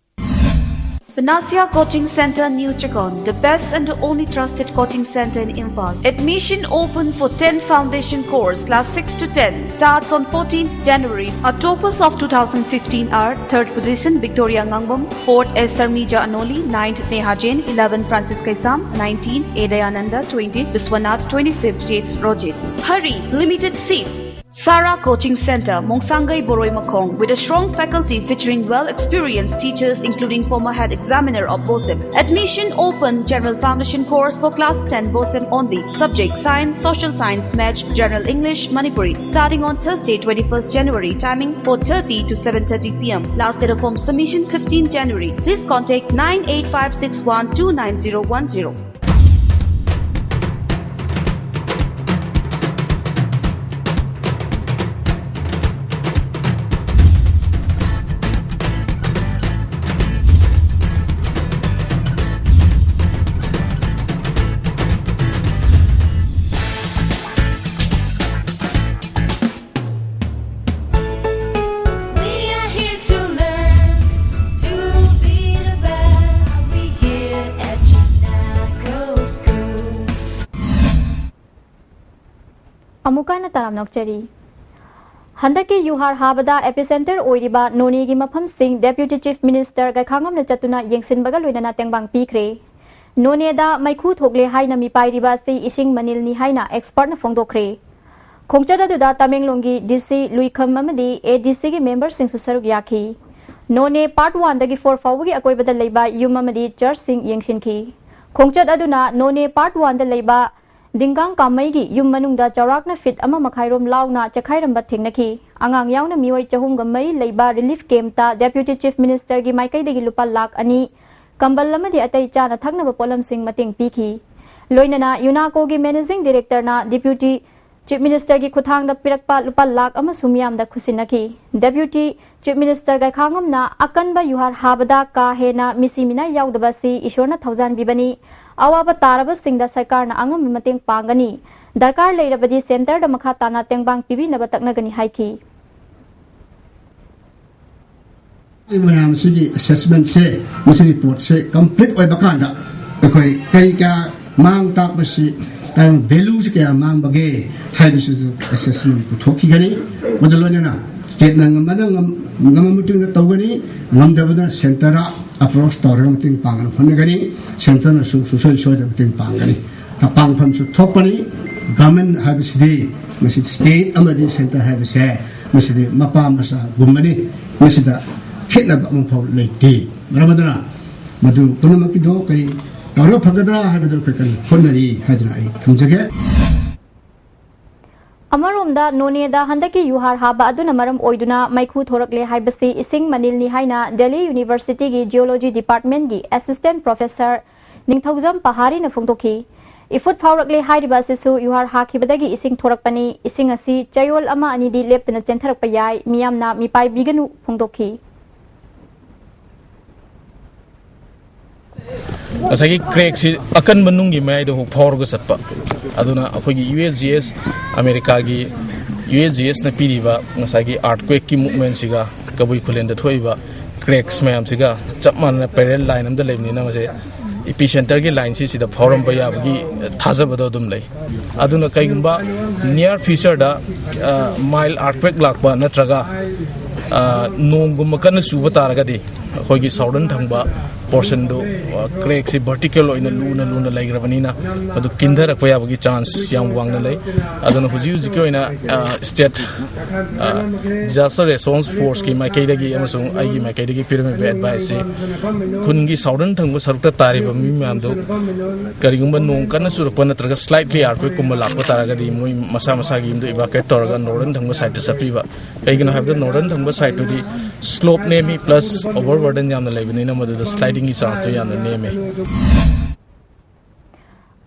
Panacea Coaching Center, New Chakon, the best and the only trusted coaching center in Imphal. Admission open for tenth Foundation course, class six to ten, starts on fourteenth January. Our toppers of two thousand fifteen are: third position, Victoria Ngangbam; fourth, S Sarmija Anoli; ninth, Neha Jain; eleven, Francis Kaisam; nineteen, A Dayananda; twenty, Biswanath; twenty-fifth, James Rojit. Hurry, limited seat. Sarah Coaching Center, Mongsangai Boroi Makhong, with a strong faculty featuring well-experienced teachers including former head examiner of BOSEM. Admission open, general foundation course for class ten BOSEM only. Subject: science, social science, maths, general English, Manipuri. Starting on Thursday, twenty-first January, timing four thirty to seven thirty p m. Last date of form submission, fifteenth January. Please contact nine eight five six one two nine zero one zero. We are here to learn, to be the best. We here at Chinako School. ꯑꯃꯨꯛꯀ ꯍꯟꯅ ꯇꯔꯥꯝꯅ ꯑꯣꯛꯆꯔꯤ꯫ ꯍꯟꯗꯛꯀꯤ ꯌꯨꯍꯥꯔ ꯍꯥꯕꯗ epicenter ꯑꯣꯏꯔꯤꯕ ꯅꯣꯅꯦꯒꯤ ꯃꯐꯝꯁꯤꯡ Deputy Chief Minister ꯒꯩꯈꯥꯉꯝꯅ ꯆꯠꯇꯨꯅ ꯌꯦꯡꯁꯤꯟꯕꯒ ꯂꯣꯏꯅꯅ ꯇꯦꯡꯕꯥꯡ ꯄꯤꯈ꯭ꯔꯦ꯫ ꯅꯣꯅꯦꯗ ꯃꯩꯈꯨ ꯊꯣꯛꯂꯦ ꯍꯥꯏꯅ ꯃꯤꯄꯥꯏꯔꯤꯕ ꯑꯁꯤ ꯏꯁꯤꯡ ꯃꯅꯤꯜꯅꯤ ꯍꯥꯏꯅ expertꯅ ꯐꯣꯡꯗꯣꯛꯈ꯭ꯔꯦ꯫ ꯈꯣꯡꯆꯠ ꯑꯗꯨꯗ ꯇꯃꯦꯡꯂꯣꯡꯒꯤ D C ꯂꯨꯏꯈꯝ ꯑꯃꯗꯤ A D Cꯒꯤ memberꯁꯤꯡꯁꯨ ꯁꯔꯨꯛ ꯌꯥꯈꯤ꯫ ꯅꯣꯅꯦ Part Oneꯗꯒꯤ Four ꯐꯥꯎꯕꯒꯤ ꯑꯀꯣꯏꯕꯗ ꯂꯩꯕ ꯌꯨꯝ ꯑꯃꯗꯤ churchꯁꯤꯡ ꯌꯦꯡꯁꯤꯟꯈꯤ꯫ ꯈꯣꯡꯆꯠ ꯑꯗꯨꯅ ꯅꯣꯅꯦ Part Oneꯗ ꯂꯩꯕ ꯗꯤꯡꯒꯥꯡ ꯀꯥꯃꯩꯒꯤ ꯌꯨꯝ ꯃꯅꯨꯡꯗ ꯆꯥꯎꯔꯥꯛꯅ feet ꯑꯃ ꯃꯈꯥꯏꯔꯣꯝ ꯂꯥꯎꯅ ꯆꯦꯈꯥꯏꯔꯝꯕ ꯊꯦꯡꯅꯈꯤ꯫ ꯑꯉꯥꯡ ꯌꯥꯎꯅ ꯃꯤꯑꯣꯏ ꯆꯍꯨꯝꯒ ꯃꯔꯤ ꯂꯩꯕ relief campꯇ Deputy Chief Ministerꯒꯤ ꯃꯥꯏꯀꯩꯗꯒꯤ ꯂꯨꯄꯥ ꯂꯥꯈ ꯑꯅꯤ, ꯀꯝꯕꯜ ꯑꯃꯗꯤ ꯑꯇꯩ ꯆꯥꯅ ꯊꯛꯅꯕ ꯄꯣꯠꯂꯝꯁꯤꯡ ꯃꯇꯦꯡ ꯄꯤꯈꯤ꯫ ꯂꯣꯏꯅꯅ ꯌꯨꯅꯥꯀꯣꯒꯤ Managing Directorꯅ Deputy Chief Ministerꯒꯤ ꯈꯨꯠꯊꯥꯡꯗ ꯄꯤꯔꯛꯄ ꯂꯨꯄꯥ ꯂꯥꯈ ꯑꯃꯁꯨ ꯃꯤꯌꯥꯝꯗ ꯈꯨꯠꯁꯤꯟꯅꯈꯤ꯫ Deputy Chief Minister ꯒꯩꯈꯥꯉꯝꯅ ꯑꯀꯟꯕ ꯌꯨꯍꯥꯔ ꯍꯥꯕꯗ ꯀꯥ ꯍꯦꯟꯅ ꯃꯤꯁꯤ ꯃꯤꯅꯥꯏ ꯌꯥꯎꯗꯕ ꯑꯁꯤ ꯏꯁꯣꯔꯅ ꯊꯧꯖꯥꯟꯕꯤꯕꯅꯤ꯫ ꯑꯋꯥꯕ ꯇꯥꯔꯕꯁꯤꯡꯗ ꯁꯔꯀꯥꯔꯅ ꯑꯉꯝꯕ ꯃꯇꯦꯡ ꯄꯥꯡꯒꯅꯤ꯫ ꯗꯔꯀꯥꯔ ꯂꯩꯔꯕꯗꯤ centreꯗ ꯃꯈꯥ ꯇꯥꯅ ꯇꯦꯡꯕꯥꯡ ꯄꯤꯕꯤꯅꯕ ꯇꯛꯅꯒꯅꯤ ꯍꯥꯏꯈꯤ꯫ ꯃꯌꯥꯝꯁꯤꯒꯤ ꯑꯦꯁꯦꯁꯃꯦꯟꯁꯦ, ꯃꯁꯤ ꯔꯤꯄꯣꯔꯠꯁꯦ ꯀꯝꯄ꯭ꯂꯤꯠ ꯑꯣꯏꯕ ꯀꯥꯟꯗ ꯑꯩꯈꯣꯏ ꯀꯔꯤ ꯀꯌꯥ ꯃꯥꯡ ꯇꯥꯛꯄꯁꯤ, ꯀꯔꯝꯕ ꯚꯦꯂꯨꯁꯤ ꯀꯌꯥ ꯃꯥꯡꯕꯒꯦ ꯍꯥꯏꯕꯁꯤꯁꯨ ꯑꯦꯁꯦꯁꯃꯦꯟ ꯄꯨꯊꯣꯛꯈꯤꯒꯅꯤ꯫ ꯃꯗꯨ ꯂꯣꯏꯅꯅ ꯁ꯭ꯇꯦꯠꯅ ꯉꯝꯕꯅ ꯉꯝ-, ꯉꯝꯕ ꯃꯇꯨꯡꯗ ꯇꯧꯒꯅꯤ, ꯉꯝꯗꯕꯗꯨꯅ ꯁꯦꯟꯇꯔꯗ ꯑꯦꯄ꯭ꯔꯣꯆ ꯇꯧꯔꯒ ꯃꯇꯦꯡ ꯄꯥꯡꯅꯕ ꯍꯣꯠꯅꯒꯅꯤ꯫ ꯁꯦꯟꯇꯔꯅꯁꯨ ꯁꯨꯡꯁꯣꯏ ꯁꯣꯏꯗꯅ ꯃꯇꯦꯡ ꯄꯥꯡꯒꯅꯤ꯫ ꯄꯥꯡꯐꯝꯁꯨ ꯊꯣꯛꯄꯅꯤ꯫ ꯒꯚꯔꯟꯃꯦꯟ ꯍꯥꯏꯕꯁꯤꯗꯤ ꯃꯁꯤ ꯁ꯭ꯇꯦꯠ ꯑꯃꯗꯤ ꯁꯦꯟꯇꯔ ꯍꯥꯏꯕꯁꯦ ꯃꯁꯤꯗꯤ ꯃꯄꯥ ꯃꯆꯥꯒꯨꯝꯕꯅꯤ꯫ ꯃꯁꯤꯗ ꯈꯦꯠꯅꯕ ꯑꯃꯐꯥꯎ ꯂꯩꯇꯦ꯫ ꯃꯔꯝ ꯑꯗꯨꯅ ꯃꯗꯨ ꯄꯨꯝꯅꯃꯛꯀꯤꯗꯣ ꯀꯔꯤ ꯇꯧꯔꯒ ꯐꯒꯗ꯭ꯔꯥ ꯍꯥꯏꯕꯗꯨ ꯑꯩꯈꯣꯏ ꯀꯟꯅ ꯍꯣꯠꯅꯔꯤ ꯍꯥꯏꯗꯨꯅ ꯑꯩ ꯊꯝꯖꯒꯦ꯫ ꯑꯃꯔꯣꯝꯗ ꯅꯣꯅꯦꯗ ꯍꯟꯗꯛꯀꯤ ꯌꯨꯍꯥꯔ ꯍꯥꯕ ꯑꯗꯨꯅ ꯃꯔꯝ ꯑꯣꯏꯗꯨꯅ ꯃꯩꯈꯨ ꯊꯣꯔꯛꯂꯦ ꯍꯥꯏꯕꯁꯤ ꯏꯁꯤꯡ ꯃꯅꯤꯜꯅꯤ ꯍꯥꯏꯅ ꯗꯦꯜꯂꯤ ꯌꯨꯅꯤꯚꯔꯁꯤꯇꯤꯒꯤ ꯖꯤꯑꯣꯂꯣꯖꯤ ꯗꯤꯄꯥꯔꯠꯃꯦꯟꯒꯤ ꯑꯦꯁꯤꯁꯇꯦꯟꯠ ꯄ꯭ꯔꯣꯐꯦꯁꯔ ꯅꯤꯡꯊꯧꯖꯝ ꯄꯍꯥꯔꯤꯅ ꯐꯣꯡꯗꯣꯛꯈꯤ꯫ ꯏꯐꯨꯠ ꯐꯥꯎꯔꯛꯂꯦ ꯍꯥꯏꯔꯤꯕ ꯑꯁꯤꯁꯨ ꯌꯨꯍꯥꯔ ꯍꯥꯈꯤꯕꯗꯒꯤ ꯏꯁꯤꯡ ꯊꯣꯔꯛꯄꯅꯤ꯫ ꯏꯁꯤꯡ ꯑꯁꯤ ꯆꯌꯣꯜ ꯑꯃ ꯑꯅꯤꯗꯤ ꯂꯦꯞꯇꯅ ꯆꯦꯟꯊꯔꯛꯄ ꯌꯥꯏ꯫ ꯃꯤꯌꯥꯝꯅ ꯃꯤꯄꯥꯏꯕꯤꯒꯅꯨ ꯐꯣꯡꯗꯣꯛꯈꯤ꯫ ꯉꯁꯥꯏꯒꯤ ꯀ꯭ꯔꯦꯛꯁꯤ ꯑꯀꯟꯕ ꯅꯨꯡꯒꯤ ꯃꯌꯥꯏꯗ ꯍꯧ ꯐꯥꯎꯔꯒ ꯆꯠꯄ꯫ ꯑꯗꯨꯅ ꯑꯩꯈꯣꯏꯒꯤ ꯌꯨ ꯑꯦꯁ ꯖꯤ ꯑꯦꯁ, ꯑꯃꯦꯔꯤꯀꯥꯒꯤ ꯌꯨ ꯑꯦꯁ ꯖꯤ ꯑꯦꯁꯅ ꯄꯤꯔꯤꯕ ꯉꯁꯥꯏꯒꯤ ꯑꯥꯔꯠꯀ꯭ꯋꯦꯛꯀꯤ ꯃꯨꯞꯃꯦꯟꯁꯤꯒ ꯀꯕꯨꯏ ꯈꯨꯂꯦꯟꯗ ꯊꯣꯛꯏꯕ ꯀ꯭ꯔꯦꯛꯁ ꯃꯌꯥꯝꯁꯤꯒ ꯆꯞ ꯃꯥꯟꯅꯅ ꯄꯦꯔꯦꯂꯦꯜ ꯂꯥꯏꯟ ꯑꯃꯗ ꯂꯩꯕꯅꯤꯅ ꯃꯁꯦ ꯏꯄꯤ ꯁꯦꯟꯇꯔꯒꯤ ꯂꯥꯏꯟꯁꯤ ꯁꯤꯗ ꯐꯥꯎꯔꯝꯕ ꯌꯥꯕꯒꯤ ꯊꯥꯖꯕꯗꯣ ꯑꯗꯨꯝ ꯂꯩ꯫ ꯑꯗꯨꯅ ꯀꯩꯒꯨꯝꯕ ꯅꯤꯌꯔ ꯐ꯭ꯌꯨꯆꯔꯗ ꯃꯥꯏꯜ ꯑꯥꯔꯠꯀ꯭ꯋꯦꯛ ꯂꯥꯛꯄ ꯅꯠꯇ꯭ꯔꯒ ꯑ, ꯅꯣꯡꯒꯨꯝꯕ ꯀꯟꯅ ꯆꯨꯕ ꯇꯥꯔꯒꯗꯤ ꯑꯩꯈꯣꯏꯒꯤ ꯁꯥꯎꯗꯔꯟ ꯊꯪꯕ ꯄꯣꯔꯁꯟꯗꯨ, ꯑ, ꯀ꯭ꯔꯦꯛꯁꯤ ꯚꯔꯇꯤꯀꯦꯜ ꯑꯣꯏꯅ ꯂꯨꯅ ꯂꯨꯅ ꯂꯩꯈ꯭ꯔꯕꯅꯤꯅ ꯃꯗꯨ ꯀꯤꯟꯊꯔꯛꯄ ꯌꯥꯕꯒꯤ ꯆꯥꯟꯁ ꯌꯥꯝ ꯋꯥꯡꯅ ꯂꯩ꯫ ꯑꯗꯨꯅ ꯍꯧꯖꯤꯛ ꯍꯧꯖꯤꯛꯀꯤ ꯑꯣꯏꯅ, ꯑ, ꯁ꯭ꯇꯦꯠ, ꯑ, ꯗꯤꯖꯥꯁꯇꯔ ꯔꯦꯁꯄꯣꯟꯁ ꯐꯣꯔꯁꯀꯤ ꯃꯥꯏꯀꯩꯗꯒꯤ ꯑꯃꯁꯨꯡ ꯑꯩꯒꯤ ꯃꯥꯏꯀꯩꯗꯒꯤ ꯄꯤꯔꯝꯃꯤꯕ ꯑꯦꯗꯚꯥꯏꯁꯁꯤ ꯈꯨꯟꯒꯤ ꯁꯥꯎꯗꯔꯟ ꯊꯪꯕ ꯁꯔꯨꯛꯇ ꯇꯥꯔꯤꯕ ꯃꯤ ꯃꯌꯥꯝꯗꯨ ꯀꯔꯤꯒꯨꯝꯕ ꯅꯣꯡ ꯀꯟꯅ ꯆꯨꯔꯛꯄ ꯅꯠꯇ꯭ꯔꯒ ꯁ꯭ꯂꯥꯏꯠꯂꯤ ꯑꯥꯔꯠꯀ꯭ꯋꯦꯛꯀꯨꯝꯕ ꯂꯥꯛꯄ ꯇꯥꯔꯒꯗꯤ ꯃꯣꯏ ꯃꯁꯥ ꯃꯁꯥꯒꯤ ꯌꯨꯝꯗ ꯏꯚꯥꯀ꯭ꯌꯨꯑꯦꯠ ꯇꯧꯔꯒ ꯅꯣꯔꯗꯔꯟ ꯊꯪꯕ ꯁꯥꯏꯠꯇ ꯆꯠꯄꯤꯕ꯫ ꯀꯩꯒꯤꯅꯣ ꯍꯥꯏꯕꯗ ꯅꯣꯔꯗꯔꯟ ꯊꯪꯕ ꯁꯥꯏꯠꯇꯨꯗꯤ ꯁ꯭ꯂꯣꯞ ꯅꯦꯝꯃꯤ, ꯄ꯭ꯂꯁ ꯑꯣꯚꯔ ꯕꯔꯗꯟ ꯌꯥꯝꯅ ꯂꯩꯕꯅꯤꯅ ꯃꯗꯨꯗ ꯁ꯭ꯂꯥꯏꯗꯤꯡꯒꯤ ꯆꯥꯟꯁꯇꯨ ꯌꯥꯝꯅ ꯅꯦꯝꯃꯤ꯫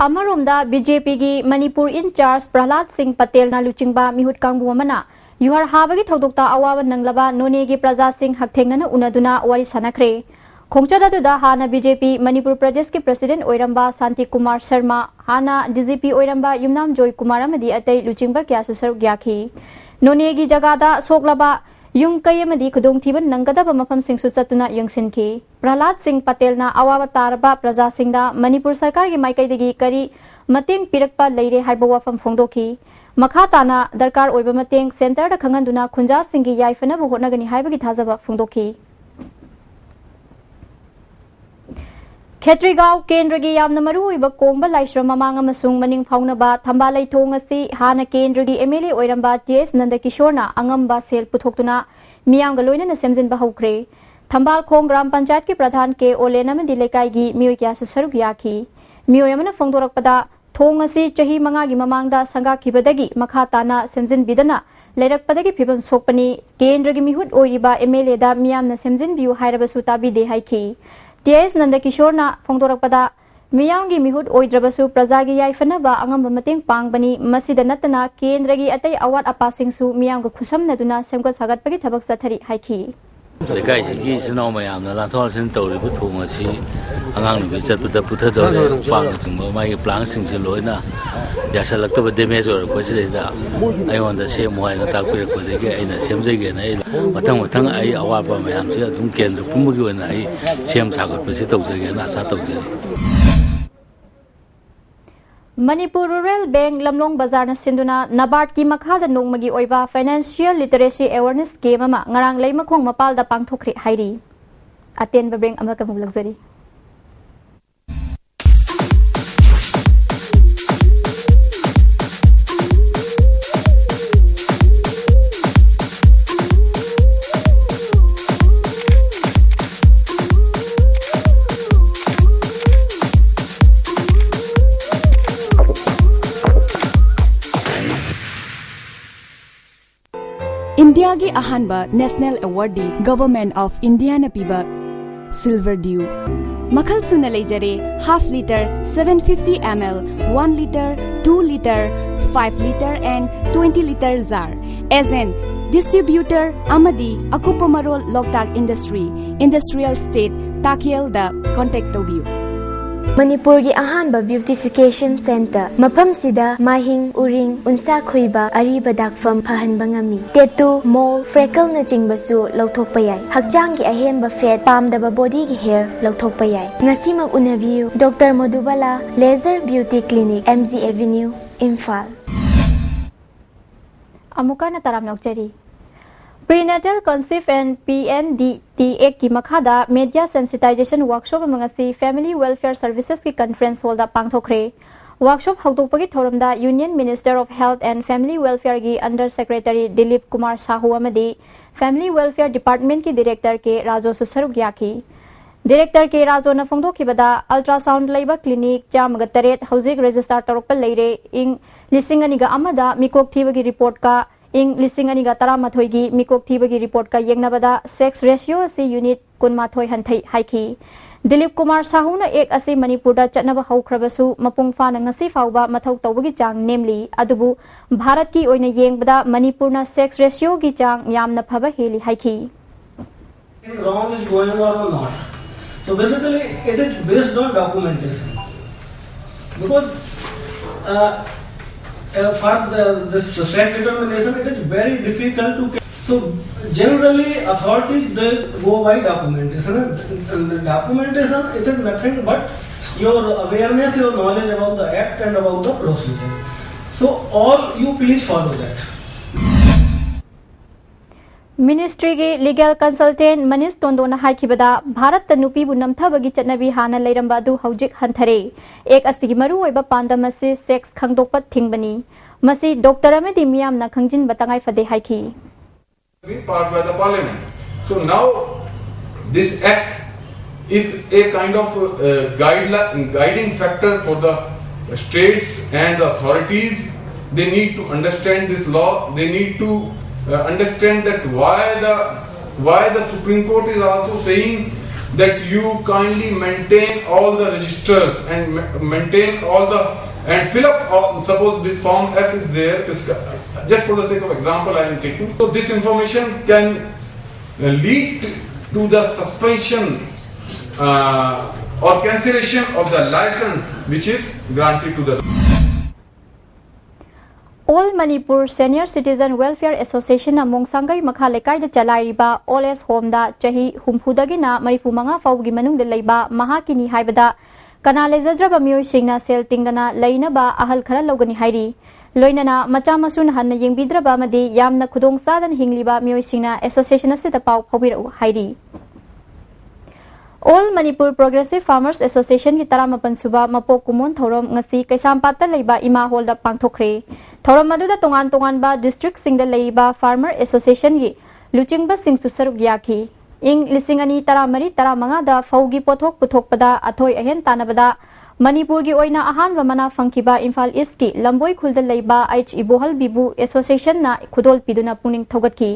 ꯑꯃꯔꯣꯝꯗ ꯕꯤ ꯖꯦ ꯄꯤꯒꯤ ꯃꯅꯤꯄꯨꯔ ꯏꯟꯆꯥꯔꯖ ꯄ꯭ꯔꯍꯂꯥꯗ ꯁꯤꯡ ꯄꯇꯦꯜꯅ ꯂꯨꯆꯤꯡꯕ ꯃꯤꯍꯨꯠ ꯀꯥꯡꯕꯨ ꯑꯃꯅ ꯌꯨꯍꯥꯔ ꯍꯥꯕꯒꯤ ꯊꯧꯗꯣꯛꯇ ꯑꯋꯥꯕ ꯅꯪꯂꯕ ꯅꯣꯅꯦꯒꯤ ꯄ꯭ꯔꯖꯥꯁꯤꯡ ꯍꯛꯊꯦꯡꯅꯅ ꯎꯅꯗꯨꯅ ꯋꯥꯔꯤ ꯁꯥꯟꯅꯈ꯭ꯔꯦ꯫ ꯈꯣꯡꯆꯠ ꯑꯗꯨꯗ ꯍꯥꯟꯅ ꯕꯤ ꯖꯦ ꯄꯤ ꯃꯅꯤꯄꯨꯔ ꯄ꯭ꯔꯗꯦꯁꯀꯤ ꯄ꯭ꯔꯁꯤꯗꯦꯟꯠ ꯑꯣꯏꯔꯝꯕ ꯁꯥꯟꯇꯤ ꯀꯨꯃꯥꯔ ꯁꯔꯃ, ꯍꯥꯟꯅ ꯗꯤ ꯖꯤ ꯄꯤ ꯑꯣꯏꯔꯝꯕ ꯌꯨꯝꯅꯥꯝ ꯖꯣꯏ ꯀꯨꯃꯥꯔ ꯑꯃꯗꯤ ꯑꯇꯩ ꯂꯨꯆꯤꯡꯕ ꯀꯌꯥꯁꯨ ꯁꯔꯨꯛ ꯌꯥꯈꯤ꯫ ꯅꯣꯅꯦꯒꯤ ꯖꯒꯥꯗ ꯁꯣꯛꯂꯕ ꯌꯨꯝ ꯀꯩ ꯑꯃꯗꯤ ꯈꯨꯗꯣꯡꯊꯤꯕ ꯅꯪꯒꯗꯕ ꯃꯐꯝꯁꯤꯡꯁꯨ ꯆꯠꯇꯨꯅ ꯌꯦꯡꯁꯤꯟꯈꯤ꯫ ꯄ꯭ꯔꯍꯂꯥꯗ ꯁꯤꯡ ꯄꯇꯦꯜꯅ ꯑꯋꯥꯕ ꯇꯥꯔꯕ ꯄ꯭ꯔꯖꯥꯁꯤꯡꯗ ꯃꯅꯤꯄꯨꯔ ꯁꯔꯀꯥꯔꯒꯤ ꯃꯥꯏꯀꯩꯗꯒꯤ ꯀꯔꯤ ꯃꯇꯦꯡ ꯄꯤꯔꯛꯄ ꯂꯩꯔꯦ ꯍꯥꯏꯕ ꯋꯥꯐꯝ ꯐꯣꯡꯗꯣꯛꯈꯤ꯫ ꯃꯈꯥ ꯇꯥꯅ ꯗꯔꯀꯥꯔ ꯑꯣꯏꯕ ꯃꯇꯦꯡ ꯁꯦꯟꯇꯔꯗ ꯈꯪꯍꯟꯗꯨꯅ ꯈꯨꯟꯖꯥꯁꯤꯡꯒꯤ ꯌꯥꯏꯐꯅꯕ ꯍꯣꯠꯅꯒꯅꯤ ꯍꯥꯏꯕꯒꯤ ꯊꯥꯖꯕ ꯐꯣꯡꯗꯣꯛꯈꯤ꯫ ꯈꯦꯇ꯭ꯔꯤꯒꯥꯎ ꯀꯦꯟꯗ꯭ꯔꯒꯤ ꯌꯥꯝꯅ ꯃꯔꯨꯑꯣꯏꯕ ꯀꯣꯡꯕ ꯂꯥꯏꯁ꯭ꯔꯝ ꯃꯃꯥꯡ ꯑꯃꯁꯨꯡ ꯃꯅꯤꯡ ꯐꯥꯎꯅꯕ ꯊꯝꯕꯥꯜ ꯂꯩꯊꯣꯡ ꯑꯁꯤ ꯍꯥꯟꯅ ꯀꯦꯟꯗ꯭ꯔꯒꯤ ꯑꯦꯝ ꯑꯦꯜ ꯑꯦ ꯑꯣꯏꯔꯝꯕ ꯇꯤ ꯑꯦꯁ ꯅꯟꯗꯀꯤꯁꯣꯔꯅ ꯑꯉꯝꯕ ꯁꯦꯜ ꯄꯨꯊꯣꯛꯇꯨꯅ ꯃꯤꯌꯥꯝꯒ ꯂꯣꯏꯅꯅ ꯁꯦꯝꯖꯤꯟꯕ ꯍꯧꯈ꯭ꯔꯦ꯫ ꯊꯝꯕꯥꯜ ꯈꯣꯡ ꯒ꯭ꯔꯥꯝ ꯄꯟꯆꯥꯌꯠꯀꯤ ꯄ꯭ꯔꯙꯥꯟ ꯀꯦ ꯑꯣꯂꯦꯟ ꯑꯃꯗꯤ ꯂꯩꯀꯥꯏꯒꯤ ꯃꯤꯑꯣꯏ ꯀꯌꯥꯁꯨ ꯁꯔꯨꯛ ꯌꯥꯈꯤ꯫ ꯃꯤꯑꯣꯏ ꯑꯃꯅ ꯐꯣꯡꯗꯣꯔꯛꯄꯗ, ꯊꯣꯡ ꯑꯁꯤ ꯆꯍꯤ ꯃꯉꯥꯒꯤ ꯃꯃꯥꯡꯗ ꯁꯪꯒꯥꯈꯤꯕꯗꯒꯤ ꯃꯈꯥ ꯇꯥꯅ ꯁꯦꯝꯖꯤꯟꯕꯤꯗꯅ ꯂꯩꯔꯛꯄꯗꯒꯤ ꯐꯤꯕꯝ ꯁꯣꯛꯄꯅꯤ꯫ ꯀꯦꯟꯗ꯭ꯔꯒꯤ ꯃꯤꯍꯨꯠ ꯑꯣꯏꯔꯤꯕ ꯑꯦꯝ ꯑꯦꯜ ꯑꯦꯗ ꯃꯤꯌꯥꯝꯅ ꯁꯦꯝꯖꯤꯟꯕꯤꯌꯨ ꯍꯥꯏꯔꯕꯁꯨ ꯇꯥꯕꯤꯗꯦ ꯍꯥꯏꯈꯤ꯫ ꯇꯤ ꯑꯦꯁ ꯅꯟꯗꯀꯤꯁꯣꯔꯅ ꯐꯣꯡꯗꯣꯔꯛꯄꯗ, ꯃꯤꯌꯥꯝꯒꯤ ꯃꯤꯍꯨꯠ ꯑꯣꯏꯗ꯭ꯔꯕꯁꯨ ꯄ꯭ꯔꯖꯥꯒꯤ ꯌꯥꯏꯐꯅꯕ ꯑꯉꯝꯕ ꯃꯇꯦꯡ ꯄꯥꯡꯕꯅꯤ꯫ ꯃꯁꯤꯗ ꯅꯠꯇꯅ ꯀꯦꯟꯗ꯭ꯔꯒꯤ ꯑꯇꯩ ꯑꯋꯥꯠ ꯑꯄꯥꯁꯤꯡꯁꯨ ꯃꯤꯌꯥꯝꯒ ꯈꯨꯠꯁꯝꯅꯗꯨꯅ ꯁꯦꯝꯒꯠ ꯁꯥꯒꯠꯄꯒꯤ ꯊꯕꯛ ꯆꯠꯊꯔꯤ ꯍꯥꯏꯈꯤ꯫ ꯂꯩꯀꯥꯏꯁꯤꯒꯤ ꯏꯆꯤꯟ ꯏꯅꯥꯎ ꯃꯌꯥꯝꯅ ꯂꯥꯟꯊꯣꯛ ꯂꯥꯟꯁꯤꯟ ꯇꯧꯔꯤꯕ ꯊꯣꯡ ꯑꯁꯤ ꯑꯉꯥꯡ ꯅꯨꯄꯤ ꯆꯠꯄꯗ ꯄꯨꯊꯗꯧꯔꯦ, ꯎꯄꯥꯛꯅꯆꯤꯡꯕ ꯃꯥꯒꯤ ꯄ꯭ꯂꯥꯡꯁꯤꯡꯁꯤ ꯂꯣꯏꯅ ꯌꯥꯁꯜꯂꯛꯇꯕ, ꯗꯦꯃꯦꯖ ꯑꯣꯏꯔꯛꯄꯁꯤꯗꯩꯗ ꯑꯩꯉꯣꯟꯗ ꯁꯦꯝꯃꯨ ꯍꯥꯏꯅ ꯇꯥꯛꯄꯤꯔꯛꯄꯗꯒꯤ ꯑꯩꯅ ꯁꯦꯝꯖꯒꯦꯅ, ꯑꯩ ꯃꯊꯪ ꯃꯊꯪ ꯑꯩ ꯑꯋꯥꯠꯄ ꯃꯌꯥꯝꯁꯤ ꯑꯗꯨꯝ ꯀꯦꯟꯗ꯭ꯔ ꯄꯨꯝꯕꯒꯤ ꯑꯣꯏꯅ ꯑꯩ ꯁꯦꯝ ꯁꯥꯒꯠꯄꯁꯤ ꯇꯧꯖꯒꯦꯅ ꯑꯁꯥ ꯇꯧꯖꯔꯤ꯫ ꯃꯅꯤꯄꯨꯔ ꯔꯨꯔꯦꯜ ꯕꯦꯡꯛ ꯂꯝꯂꯣꯡ ꯕꯖꯥꯔꯅ ꯁꯤꯟꯗꯨꯅ ꯅꯕꯥꯔꯠꯀꯤ ꯃꯈꯥꯗ ꯅꯣꯡꯃꯒꯤ ꯑꯣꯏꯕ ꯐꯥꯏꯅꯥꯟꯁꯤꯌꯦꯜ ꯂꯤꯇꯔꯦꯁꯤ ꯑꯦꯋꯥꯔꯅꯦꯁ ꯀꯦꯝꯞ ꯑꯃ ꯉꯔꯥꯡ ꯂꯩꯃꯈꯣꯡ ꯃꯄꯥꯜꯗ ꯄꯥꯡꯊꯣꯛꯈ꯭ꯔꯦ ꯍꯥꯏꯔꯤ꯫ ꯑꯇꯦꯟꯕ ꯕ꯭ꯔꯦꯛ ꯑꯃꯒ ꯑꯃꯨꯛ ꯂꯧꯖꯔꯤ꯫ ꯏꯟꯗꯤꯌꯥꯒꯤ ꯑꯍꯥꯟꯕ ꯅꯦꯁꯅꯦꯜ ꯑꯦꯋꯥꯔꯗꯤ ꯒꯚꯔꯟꯃꯦꯟꯠ ꯑꯣꯐ ꯏꯟꯗꯤꯌꯥꯅ ꯄꯤꯕ ꯁꯤꯜꯚꯔ ꯗ꯭ꯌꯨ꯫ ꯃꯈꯜ ꯁꯨꯅ ꯂꯩꯖꯔꯦ: half litre, seven fifty ml, one litre, two litre, five litre and twenty litre jar꯫ Agent, distributor ꯑꯃꯗꯤ ꯑꯀꯨꯞꯄ ꯃꯔꯣꯜ ꯂꯣꯛꯇꯥꯛ ꯏꯟꯗꯁꯇ꯭ꯔꯤ, ꯏꯟꯗꯁꯇ꯭ꯔꯤꯌꯦꯜ ꯏꯁꯇꯦꯠ, ꯇꯥꯈꯦꯜꯗ ꯀꯣꯟꯇꯦꯛ ꯇꯧꯕꯤꯌꯨ꯫ ꯃꯅꯤꯄꯨꯔꯒꯤ ꯑꯍꯥꯟꯕ beautification centre꯫ ꯃꯐꯝꯁꯤꯗ ꯃꯥꯏꯍꯤꯡ, ꯎꯔꯤꯡ, ꯎꯟꯁꯥ ꯈꯨꯏꯕ, ꯑꯔꯤꯕ ꯗꯥꯛꯐꯝ ꯐꯍꯟꯕ ꯉꯝꯃꯤ꯫ Tattoo, mole, freckleꯅꯆꯤꯡꯕꯁꯨ ꯂꯧꯊꯣꯛꯄ ꯌꯥꯏ꯫ ꯍꯛꯆꯥꯡꯒꯤ ꯑꯍꯦꯟꯕ fat, ꯄꯥꯝꯗꯕ bodyꯒꯤ hair ꯂꯧꯊꯣꯛꯄ ꯌꯥꯏ꯫ ꯉꯁꯤꯃꯛ ꯎꯅꯕꯤꯌꯨ, Doctor ꯃꯣꯗꯨꯕꯥꯂꯥ Laser Beauty Clinic, M G Avenue, Imphal. ꯑꯃꯨꯛꯀ ꯍꯟꯅ ꯇꯔꯥꯝꯅ ꯑꯣꯛꯆꯔꯤ꯫ Prenatal Conceive and P N D T Actꯀꯤ ꯃꯈꯥꯗ media sensitization workshop ꯑꯃ ꯉꯁꯤ Family Welfare Servicesꯀꯤ conference hallꯗ ꯄꯥꯡꯊꯣꯛꯈ꯭ꯔꯦ꯫ Workshop ꯍꯧꯗꯣꯛꯄꯒꯤ ꯊꯧꯔꯝꯗ Union Minister of Health and Family Welfareꯒꯤ Under Secretary Dilip Kumar Shahu ꯑꯃꯗꯤ Family Welfare Departmentꯀꯤ Director ꯀꯦ ꯔꯥꯖꯨꯁꯨ ꯁꯔꯨꯛ ꯌꯥꯈꯤ꯫ Director ꯀꯦ ꯔꯥꯖꯨꯅ ꯐꯣꯡꯗꯣꯛꯈꯤꯕꯗ, ultrasound ꯂꯩꯕ clinic ꯆꯥꯝꯃꯒ ꯇꯔꯦꯠ ꯍꯧꯖꯤꯛ register ꯇꯧꯔꯛꯄ ꯂꯩꯔꯦ꯫ ꯏꯪ ꯂꯤꯁꯤꯡ ꯑꯅꯤꯒ ꯑꯃꯗ ꯃꯤꯀꯣꯛ ꯊꯤꯕꯒꯤ reportꯀ ꯏꯪ ꯂꯤꯁꯤꯡ ꯑꯅꯤꯒ ꯇꯔꯥꯃꯥꯊꯣꯏꯒꯤ ꯃꯤꯀꯣꯛ ꯊꯤꯕꯒꯤ reportꯀ ꯌꯦꯡꯅꯕꯗ sex ratio ꯑꯁꯤ unit ꯀꯨꯟꯃꯥꯊꯣꯏ ꯍꯟꯊꯩ ꯍꯥꯏꯈꯤ꯫ ꯗꯤꯂꯤꯞ ꯀꯨꯃꯥꯔ ꯁꯥꯍꯨꯅ act ꯑꯁꯤ ꯃꯅꯤꯄꯨꯔꯗ ꯆꯠꯅꯕ ꯍꯧꯈ꯭ꯔꯕꯁꯨ, ꯃꯄꯨꯡ ꯐꯥꯅ ꯉꯁꯤ ꯐꯥꯎꯕ ꯃꯊꯧ ꯇꯧꯕꯒꯤ ꯆꯥꯡ ꯅꯦꯝꯂꯤ꯫ ꯑꯗꯨꯕꯨ ꯚꯥꯔꯠꯀꯤ ꯑꯣꯏꯅ ꯌꯦꯡꯕꯗ ꯃꯅꯤꯄꯨꯔꯅ sex ratioꯒꯤ ꯆꯥꯡ ꯌꯥꯝꯅ ꯐꯕ ꯍꯦꯜꯂꯤ ꯍꯥꯏꯈꯤ꯫ Wrong is going on or not. So basically, it is based on documentation. Because uh, uh, for the, the sex determination, it is very difficult to. So generally, authorities, they go by documentation. And the documentation, it is nothing but your awareness, your knowledge about the act and about the procedure. So all you please follow that. Ministryꯒꯤ legal consultant Manish ꯇꯣꯟꯗꯣꯅ ꯍꯥꯏꯈꯤꯕꯗ, ꯚꯥꯔꯠꯇ ꯅꯨꯄꯤꯕꯨ ꯅꯝꯊꯕꯒꯤ ꯆꯠꯅꯕꯤ ꯍꯥꯟꯅ ꯂꯩꯔꯝꯕ ꯑꯗꯨ ꯍꯧꯖꯤꯛ ꯍꯟꯊꯔꯦ꯫ Act ꯑꯁꯤꯒꯤ ꯃꯔꯨꯑꯣꯏꯕ ꯄꯥꯟꯗꯝ ꯑꯁꯤ sex ꯈꯪꯗꯣꯛꯄ ꯊꯤꯡꯕꯅꯤ꯫ ꯃꯁꯤ doctor ꯑꯃꯗꯤ ꯃꯤꯌꯥꯝꯅ ꯈꯪꯖꯤꯟꯕ ꯇꯉꯥꯏ ꯐꯗꯦ ꯍꯥꯏꯈꯤ꯫ Been passed by the parliament. So now this act is a kind of uh, guideline, guiding factor for the states and the authorities. They need to understand this law. They need to uh, understand that why the why the Supreme Court is also saying that you kindly maintain all the registers and ma- maintain all the and fill up all, suppose this form F is there, just for the sake of example I am taking. So this information can uh, lead to the suspension uh, or cancellation of the license which is granted to the All Manipur Senior Citizen Welfare Association ꯅ ꯃꯣꯡꯁꯥꯡꯒꯩ ꯃꯈꯥ ꯂꯩꯀꯥꯏꯗ ꯆꯂꯥꯏꯔꯤꯕ Old Age Home ꯗ ꯆꯍꯤ ꯍꯨꯝꯐꯨꯗꯒꯤꯅ ꯃꯔꯤꯐꯨ ꯃꯉꯥ ꯐꯥꯎꯕꯒꯤ ꯃꯅꯨꯡꯗ ꯂꯩꯕ ꯃꯍꯥꯛꯀꯤꯅꯤ ꯍꯥꯏꯕꯗ ꯀꯅꯥ ꯂꯩꯖꯗ꯭ꯔꯕ ꯃꯤꯑꯣꯏꯁꯤꯡꯅ ꯁꯦꯜ ꯇꯤꯡꯗꯅ ꯂꯩꯅꯕ ꯑꯍꯜ ꯈꯔ ꯂꯧꯒꯅꯤ ꯍꯥꯏꯔꯤ꯫ ꯂꯣꯏꯅꯅ ꯃꯆꯥ ꯃꯁꯨꯅ ꯍꯟꯅ ꯌꯦꯡꯕꯤꯗ꯭ꯔꯕ ꯑꯃꯗꯤ ꯌꯥꯝꯅ ꯈꯨꯗꯣꯡ ꯆꯥꯗꯅ ꯍꯤꯡꯂꯤꯕ ꯃꯤꯑꯣꯏꯁꯤꯡꯅ association ꯑꯁꯤꯗ ꯄꯥꯎ ꯐꯥꯎꯕꯤꯔꯛꯎ ꯍꯥꯏꯔꯤ꯫ All Manipur Progressive Farmers Association ꯒꯤ ꯇꯔꯥꯃꯥꯄꯟ ꯁꯨꯕ ꯃꯄꯣꯛ ꯀꯨꯝꯑꯣꯟ ꯊꯧꯔꯝ ꯉꯁꯤ ꯀꯩꯁꯥꯝꯄꯥꯠꯇ ꯂꯩꯕ ꯏꯃꯥ ꯍꯣꯜꯗ ꯄꯥꯡꯊꯣꯛꯈ꯭ꯔꯦ꯫ ꯊꯧꯔꯝ ꯑꯗꯨꯗ ꯇꯣꯉꯥꯟ ꯇꯣꯉꯥꯟꯕ district ꯁꯤꯡꯗ ꯂꯩꯔꯤꯕ farmer association ꯒꯤ ꯂꯨꯆꯤꯡꯕꯁꯤꯡꯁꯨ ꯁꯔꯨꯛ ꯌꯥꯈꯤ꯫ ꯏꯪ ꯂꯤꯁꯤꯡ ꯑꯅꯤ ꯇꯔꯥꯃꯔꯤ ꯇꯔꯥꯃꯉꯥꯗ ꯐꯧꯒꯤ ꯄꯣꯠꯊꯣꯛ ꯄꯨꯊꯣꯛꯄꯗ ꯑꯊꯣꯏ ꯑꯍꯦꯟ ꯇꯥꯟꯅꯕꯗ ꯃꯅꯤꯄꯨꯔꯒꯤ ꯑꯣꯏꯅ ꯑꯍꯥꯟꯕ ꯃꯅꯥ ꯐꯪꯈꯤꯕ ꯏꯝꯐꯥꯜ ꯏꯁ꯭ꯠꯀꯤ ꯂꯝꯕꯣꯏ ꯈꯨꯜꯗ ꯂꯩꯕ ꯑꯩꯆ ꯏꯕꯣꯍꯜꯕꯤꯕꯨ association ꯅ ꯈꯨꯗꯣꯜ ꯄꯤꯗꯨꯅ ꯄꯨꯛꯅꯤꯡ ꯊꯧꯒꯠꯈꯤ꯫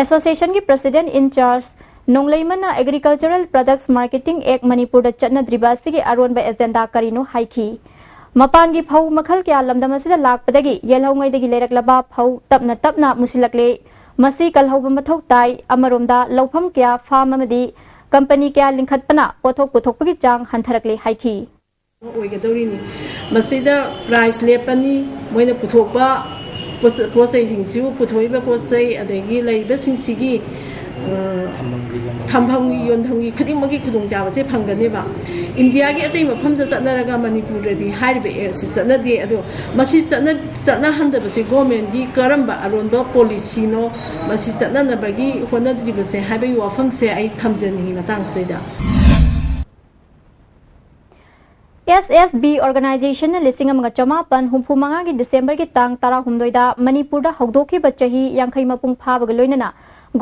Association ꯒꯤ president in charge ꯅꯣꯡꯂꯩꯃꯅ Agricultural Products Marketing Act ꯃꯅꯤꯄꯨꯔꯗ ꯆꯠꯅꯗ꯭ꯔꯤꯕ ꯑꯁꯤꯒꯤ ꯑꯔꯣꯟꯕ agenda ꯀꯔꯤꯅꯣ ꯍꯥꯏꯈꯤ꯫ ꯃꯄꯥꯟꯒꯤ ꯐꯧ ꯃꯈꯜ ꯀꯌꯥ ꯂꯝꯗꯝ ꯑꯁꯤꯗ ꯂꯥꯛꯄꯗꯒꯤ ꯌꯦꯜꯍꯧꯉꯩꯗꯒꯤ ꯂꯩꯔꯛꯂꯕ ꯐꯧ ꯇꯞꯅ ꯇꯞꯅ ꯃꯨꯁꯤꯜꯂꯛꯂꯦ꯫ ꯃꯁꯤ ꯀꯜꯍꯧꯕ ꯃꯊꯧ ꯇꯥꯏ꯫ ꯑꯃꯔꯣꯝꯗ ꯂꯧꯐꯝ ꯀꯌꯥ farm ꯑꯃꯗꯤ company ꯀꯌꯥ ꯂꯤꯡꯈꯠꯄꯅ ꯄꯣꯠꯊꯣꯛ ꯄꯨꯊꯣꯛꯄꯒꯤ ꯆꯥꯡ ꯍꯟꯊꯔꯛꯂꯦ ꯍꯥꯏꯈꯤ꯫ ꯑꯣꯏꯒꯗꯧꯔꯤꯅꯤ꯫ ꯃꯁꯤꯗ price ꯂꯦꯞꯄꯅꯤ, ꯃꯣꯏꯅ ꯄꯨꯊꯣꯛꯄ ꯄꯣꯠꯆ-, ꯄꯣꯠ ꯆꯩꯁꯤꯡꯁꯤꯕꯨ, ꯄꯨꯊꯣꯛꯏꯕ ꯄꯣꯠ ꯆꯩ ꯑꯗꯒꯤ ꯂꯩꯔꯤꯕꯁꯤꯡꯁꯤꯒꯤ, ꯑ, ꯊꯝꯐꯝꯒꯤ, ꯌꯣꯟꯐꯝꯒꯤ, ꯊꯝꯐꯝꯒꯤ ꯌꯣꯟꯐꯝꯒꯤ ꯈꯨꯗꯤꯡꯃꯛꯀꯤ ꯈꯨꯗꯣꯡꯆꯥꯕꯁꯦ ꯐꯪꯒꯅꯦꯕ꯫ ꯏꯟꯗꯤꯌꯥꯒꯤ ꯑꯇꯩ ꯃꯐꯝꯗ ꯆꯠꯅꯔꯒ ꯃꯅꯤꯄꯨꯔꯗꯗꯤ ꯍꯥꯏꯔꯤꯕ act ꯁꯤ ꯆꯠꯅꯗꯦ꯫ ꯑꯗꯣ ꯃꯁꯤ ꯆꯠꯅ-, ꯆꯠꯅꯍꯟꯗꯕꯁꯤ government ꯀꯤ ꯀꯔꯝꯕ ꯑꯔꯣꯟꯕ policy ꯅꯣ? ꯃꯁꯤ ꯆꯠꯅꯅꯕꯒꯤ ꯍꯣꯠꯅꯗ꯭ꯔꯤꯕꯁꯦ ꯍꯥꯏꯕꯒꯤ ꯋꯥꯐꯝꯁꯦ ꯑꯩ ꯊꯝꯖꯅꯤꯡꯉꯤ ꯃꯇꯥꯡꯁꯤꯗ꯫ S S B organization ꯅ ꯂꯤꯁꯤꯡ ꯑꯃꯒ ꯆꯃꯥꯄꯟ ꯍꯨꯝꯐꯨ ꯃꯉꯥꯒꯤ December ꯒꯤ ꯇꯥꯡ ꯇꯔꯥꯍꯨꯝꯗꯣꯏꯗ ꯃꯅꯤꯄꯨꯔꯗ ꯍꯧꯗꯣꯛꯈꯤꯕ ꯆꯍꯤ ꯌꯥꯡꯈꯩ ꯃꯄꯨꯡ ꯐꯥꯕꯒ ꯂꯣꯏꯅꯅ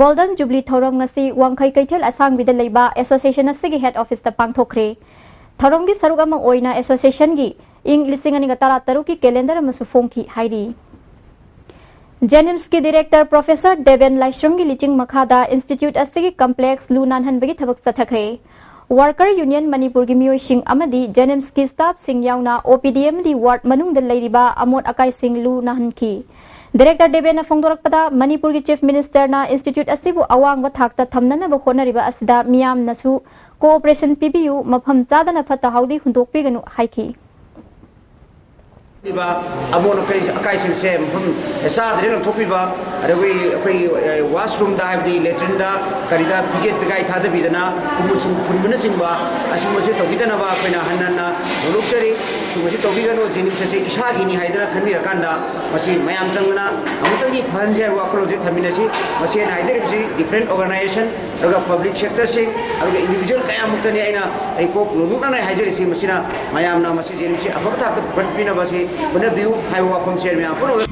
Golden Jubilee ꯊꯧꯔꯝ ꯉꯁꯤ ꯋꯥꯡꯈꯩ ꯀꯩꯊꯦꯜ ꯑꯁꯥꯡꯕꯤꯗ ꯂꯩꯕ association ꯑꯁꯤꯒꯤ head office ꯇ ꯄꯥꯡꯊꯣꯛꯈ꯭ꯔꯦ꯫ ꯊꯧꯔꯝꯒꯤ ꯁꯔꯨꯛ ꯑꯃ ꯑꯣꯏꯅ association ꯒꯤ ꯏꯪ ꯂꯤꯁꯤꯡ ꯑꯅꯤꯒ ꯇꯔꯥꯇꯔꯨꯛꯀꯤ calendar ꯑꯃꯁꯨ ꯐꯣꯡꯈꯤ ꯍꯥꯏꯔꯤ꯫ JNIMS ꯀꯤ director Professor ꯗꯦꯕꯦꯟ ꯂꯥꯏꯁ꯭ꯔꯝꯒꯤ ꯂꯤꯆꯤꯡ ꯃꯈꯥꯗ institute ꯑꯁꯤꯒꯤ complex ꯂꯨ ꯅꯥꯟꯍꯟꯕꯒꯤ ꯊꯕꯛ ꯆꯠꯊꯈ꯭ꯔꯦ꯫ Worker Union ꯃꯅꯤꯄꯨꯔꯒꯤ ꯃꯤꯑꯣꯏꯁꯤꯡ ꯑꯃꯗꯤ JNIMS ꯀꯤ staff ꯁꯤꯡ ꯌꯥꯎꯅ O P D ꯑꯃꯗꯤ ward ꯃꯅꯨꯡꯗ ꯂꯩꯔꯤꯕ ꯑꯃꯣꯠ ꯑꯀꯥꯏꯁꯤꯡ ꯂꯨ ꯅꯥꯟꯍꯟꯈꯤ꯫ Director ꯗꯦꯕꯦꯟꯅ ꯐꯣꯡꯗꯣꯔꯛꯄꯗ, ꯃꯅꯤꯄꯨꯔꯒꯤ Chief Minister ꯅ institute ꯑꯁꯤꯕꯨ ꯑꯋꯥꯡꯕ ꯊꯥꯛꯇ ꯊꯝꯅꯅꯕ ꯍꯣꯠꯅꯔꯤꯕ ꯑꯁꯤꯗ ꯃꯤꯌꯥꯝꯅꯁꯨ ꯀꯣꯑꯣꯄꯔꯦꯁꯟ ꯄꯤꯕꯤꯌꯨ, ꯃꯐꯝ ꯆꯥꯗꯅ ꯐꯠꯇ ꯍꯥꯎꯗꯤ ꯍꯨꯟꯗꯣꯛꯄꯤꯒꯅꯨ ꯍꯥꯏꯈꯤ꯫ ꯑꯃꯣꯠ ꯑꯀꯥꯏꯁꯤꯡꯁꯦ ꯃꯐꯝ ꯆꯥꯗ꯭ꯔꯦ ꯂꯪꯊꯣꯛꯄꯤꯕ, ꯑꯗꯨꯒ ꯑꯩꯈꯣꯏ ꯋꯥꯁꯔꯨꯝꯗ, ꯍꯥꯏꯕꯗꯤ ꯂꯦꯇ꯭ꯔꯤꯟꯗ, ꯀꯔꯤꯗ ꯐꯤꯖꯦꯠ ꯐꯤꯒꯥꯏ ꯊꯥꯗꯕꯤꯗꯅ ꯀꯨꯝꯃꯨ ꯁꯨꯝ ꯐꯨꯟꯕꯅꯆꯤꯡꯕ, ꯑꯁꯤꯒꯨꯝꯕꯁꯤ ꯇꯧꯕꯤꯗꯅꯕ ꯑꯩꯈꯣꯏꯅ ꯍꯟꯅ ꯍꯟꯅ ꯍꯧꯗꯣꯛꯆꯔꯤ꯫ ꯁꯤꯒꯨꯝꯕꯁꯤ ꯇꯧꯕꯤꯒꯅꯨ, ꯖꯦꯅꯤꯝꯁ ꯑꯁꯤ ꯏꯁꯥꯒꯤꯅꯤ ꯍꯥꯏꯗꯅ ꯈꯟꯕꯤꯔꯀꯥꯟꯗ ꯃꯁꯤ ꯃꯌꯥꯝ ꯆꯪꯗꯅ ꯑꯃꯨꯛꯇꯪꯗꯤ ꯐꯍꯟꯁꯤ ꯍꯥꯏꯕ ꯋꯥꯈꯜꯂꯣꯟꯁꯤ ꯊꯝꯃꯤꯟꯅꯁꯤ꯫ ꯃꯁꯤ ꯑꯩꯅ ꯍꯥꯏꯖꯔꯤꯕꯁꯤ ꯗꯤꯐ꯭ꯔꯦꯟ ꯑꯣꯔꯒꯅꯥꯏꯖꯦꯁꯟ, ꯑꯗꯨꯒ ꯄꯕ꯭ꯂꯤꯛ ꯁꯦꯛꯇꯔꯁꯤꯡ, ꯑꯗꯨꯒ ꯏꯟꯗꯤꯕꯤꯖꯨꯋꯦꯜ ꯀꯌꯥꯃꯨꯛꯇꯅꯤ ꯑꯩꯅ ꯑꯩ ꯀꯣꯛ ꯂꯣꯟꯊꯣꯛꯅꯅ ꯍꯥꯏꯖꯔꯤꯁꯤ꯫ ꯃꯁꯤꯅ ꯃꯌꯥꯝꯅ ꯃꯁꯤ ꯖꯦꯅꯤꯝꯁ ꯑꯁꯤ ꯑꯐꯕ ꯊꯥꯛꯇ ꯄꯨꯈꯠꯄꯤꯅꯕ ꯑꯁꯤ ꯍꯣꯠꯅꯕꯤꯌꯨ ꯍꯥꯏꯕ ꯋꯥꯐꯝꯁꯦ ꯃꯌꯥꯝ ꯄꯨꯝꯅꯃꯛ꯫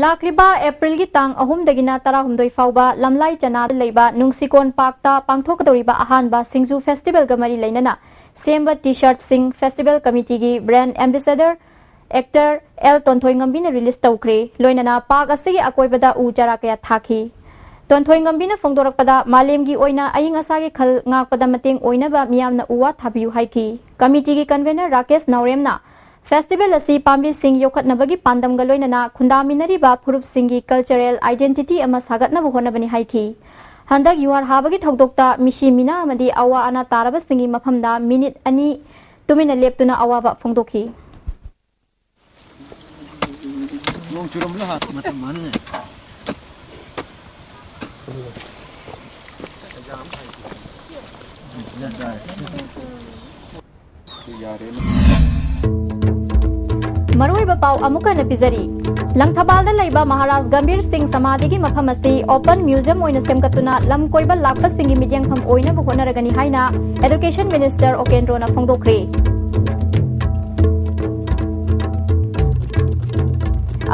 ꯂꯥꯛꯂꯤꯕ ꯑꯦꯄ꯭ꯔꯤꯜꯒꯤ ꯇꯥꯡ ꯑꯍꯨꯝꯗꯒꯤꯅ ꯇꯔꯥꯍꯨꯝꯗꯣꯏ ꯐꯥꯎꯕ ꯂꯝꯂꯥꯏ ꯆꯅꯥꯗ ꯂꯩꯕ ꯅꯨꯡꯁꯤꯀꯣꯟ ꯄꯥꯔꯛꯇ ꯄꯥꯡꯊꯣꯛꯀꯗꯧꯔꯤꯕ ꯑꯍꯥꯟꯕ ꯁꯤꯡꯖꯨ ꯐꯦꯁꯇꯤꯚꯦꯜꯒ ꯃꯔꯤ ꯂꯩꯅꯅ ꯁꯦꯝꯕ ꯇꯤ ꯁꯥꯔꯠꯁꯤꯡ ꯐꯦꯁꯇꯤꯚꯦꯜ ꯀꯃꯤꯇꯤꯒꯤ ꯕ꯭ꯔꯥꯟꯗ ꯑꯦꯝꯕꯦꯁꯦꯗꯔ ꯑꯦꯛꯇꯔ ꯑꯦꯜ ꯇꯣꯟꯊꯣꯏꯉꯝꯕꯤꯅ ꯔꯤꯂꯤꯖ ꯇꯧꯈ꯭ꯔꯦ꯫ ꯂꯣꯏꯅꯅ ꯄꯥꯔꯛ ꯑꯁꯤꯒꯤ ꯑꯀꯣꯏꯕꯗ ꯎ ꯆꯥꯔꯥ ꯀꯌꯥ ꯊꯥꯈꯤ꯫ ꯇꯣꯟꯊꯣꯏꯉꯝꯕꯤꯅ ꯐꯣꯡꯗꯣꯔꯛꯄꯗ, ꯃꯥꯂꯦꯝꯒꯤ ꯑꯣꯏꯅ ꯑꯏꯪ ꯑꯁꯥꯒꯤ ꯈꯜ ꯉꯥꯛꯄꯗ ꯃꯇꯦꯡ ꯑꯣꯏꯅꯕ ꯃꯤꯌꯥꯝꯅ ꯎ ꯋꯥ ꯊꯥꯕꯤꯌꯨ ꯍꯥꯏꯈꯤ꯫ ꯀꯃꯤꯇꯤꯒꯤ ꯀꯟꯚꯦꯅꯔ ꯔꯥꯀꯦꯁ ꯅꯥꯎꯔꯦꯝꯅ ꯐꯦꯁꯇꯤꯚꯦꯜ ꯑꯁꯤ ꯄꯥꯝꯕꯤꯁꯤꯡ ꯌꯣꯛꯈꯠꯅꯕꯒꯤ ꯄꯥꯟꯗꯝꯒ ꯂꯣꯏꯅꯅ ꯈꯨꯟꯗꯥꯃꯤꯟꯅꯔꯤꯕ ꯐꯨꯔꯨꯞꯁꯤꯡꯒꯤ ꯀꯜꯆꯔꯦꯜ ꯑꯥꯏꯗꯦꯟꯇꯤꯇꯤ ꯑꯃ ꯁꯥꯒꯠꯅꯕ ꯍꯣꯠꯅꯕꯅꯤ ꯍꯥꯏꯈꯤ꯫ ꯍꯟꯗꯛ ꯌꯨꯍꯥꯔ ꯍꯥꯕꯒꯤ ꯊꯧꯗꯣꯛꯇ ꯃꯤꯁꯤ ꯃꯤꯅꯥ ꯑꯃꯗꯤ ꯑꯋꯥ ꯑꯅꯥ ꯇꯥꯔꯕꯁꯤꯡꯒꯤ ꯃꯐꯝꯗ ꯃꯤꯅꯤꯠ ꯑꯅꯤ ꯇꯨꯃꯤꯟꯅ ꯂꯦꯞꯇꯨꯅ ꯑꯋꯥꯕ ꯐꯣꯡꯗꯣꯛꯈꯤ꯫ ꯅꯣꯡ ꯆꯨꯔꯝꯕꯅ ꯍꯥꯟꯅ ꯃꯇꯝ ꯃꯥꯟꯅꯅꯦ꯫ ꯃꯔꯨꯑꯣꯏꯕ ꯄꯥꯎ ꯑꯃꯨꯛ ꯍꯟꯅ ꯄꯤꯖꯔꯤ꯫ ꯂꯪꯊꯕꯥꯜꯗ ꯂꯩꯕ ꯃꯍꯥꯔꯥꯖ ꯒꯝꯚꯤꯔ ꯁꯤꯡ ꯁꯃꯥꯙꯤꯒꯤ ꯃꯐꯝ ꯑꯁꯤ ꯑꯣꯄꯟ ꯃ꯭ꯌꯨꯖꯤꯌꯝ ꯑꯣꯏꯅ ꯁꯦꯝꯒꯠꯇꯨꯅ ꯂꯝ ꯀꯣꯏꯕ ꯂꯥꯛꯄꯁꯤꯡꯒꯤ ꯃꯤꯠꯌꯦꯡꯐꯝ ꯑꯣꯏꯅꯕ ꯍꯣꯠꯅꯔꯒꯅꯤ ꯍꯥꯏꯅ ꯑꯦꯗꯨꯀꯦꯁꯟ ꯃꯤꯅꯤꯁꯇꯔ ꯑꯣꯀꯦꯟꯗ꯭ꯔꯣꯅ ꯐꯣꯡꯗꯣꯛꯈ꯭ꯔꯦ꯫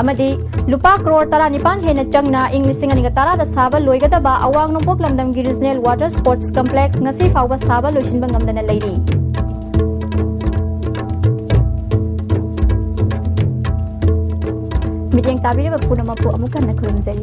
ꯑꯃꯗꯤ ꯂꯨꯄꯥ ꯀ꯭ꯔꯣꯔ ꯇꯔꯥꯅꯤꯄꯥꯟ ꯍꯦꯟꯅ ꯆꯪꯅ ꯏꯪ ꯂꯤꯁꯤꯡ ꯑꯅꯤꯒ ꯇꯔꯥꯗ ꯁꯥꯕ ꯂꯣꯏꯒꯗꯕ ꯑꯋꯥꯡ ꯅꯣꯡꯄꯣꯛ ꯂꯝꯗꯝꯒꯤ ꯔꯤꯖꯅꯦꯜ ꯋꯥꯇꯔ ꯁ꯭ꯄꯣꯔꯠꯁ ꯀꯝꯄ꯭ꯂꯦꯛꯁ ꯉꯁꯤ ꯐꯥꯎꯕ ꯁꯥꯕ ꯂꯣꯏꯁꯤꯟꯕ ꯉꯝꯗꯅ ꯂꯩꯔꯤ꯫ ꯃꯤꯠꯌꯦꯡ ꯇꯥꯕꯤꯔꯤꯕ ꯄꯨꯝꯅꯃꯛꯄꯨ ꯑꯃꯨꯛ ꯍꯟꯅ ꯈꯨꯔꯨꯝꯖꯔꯤ꯫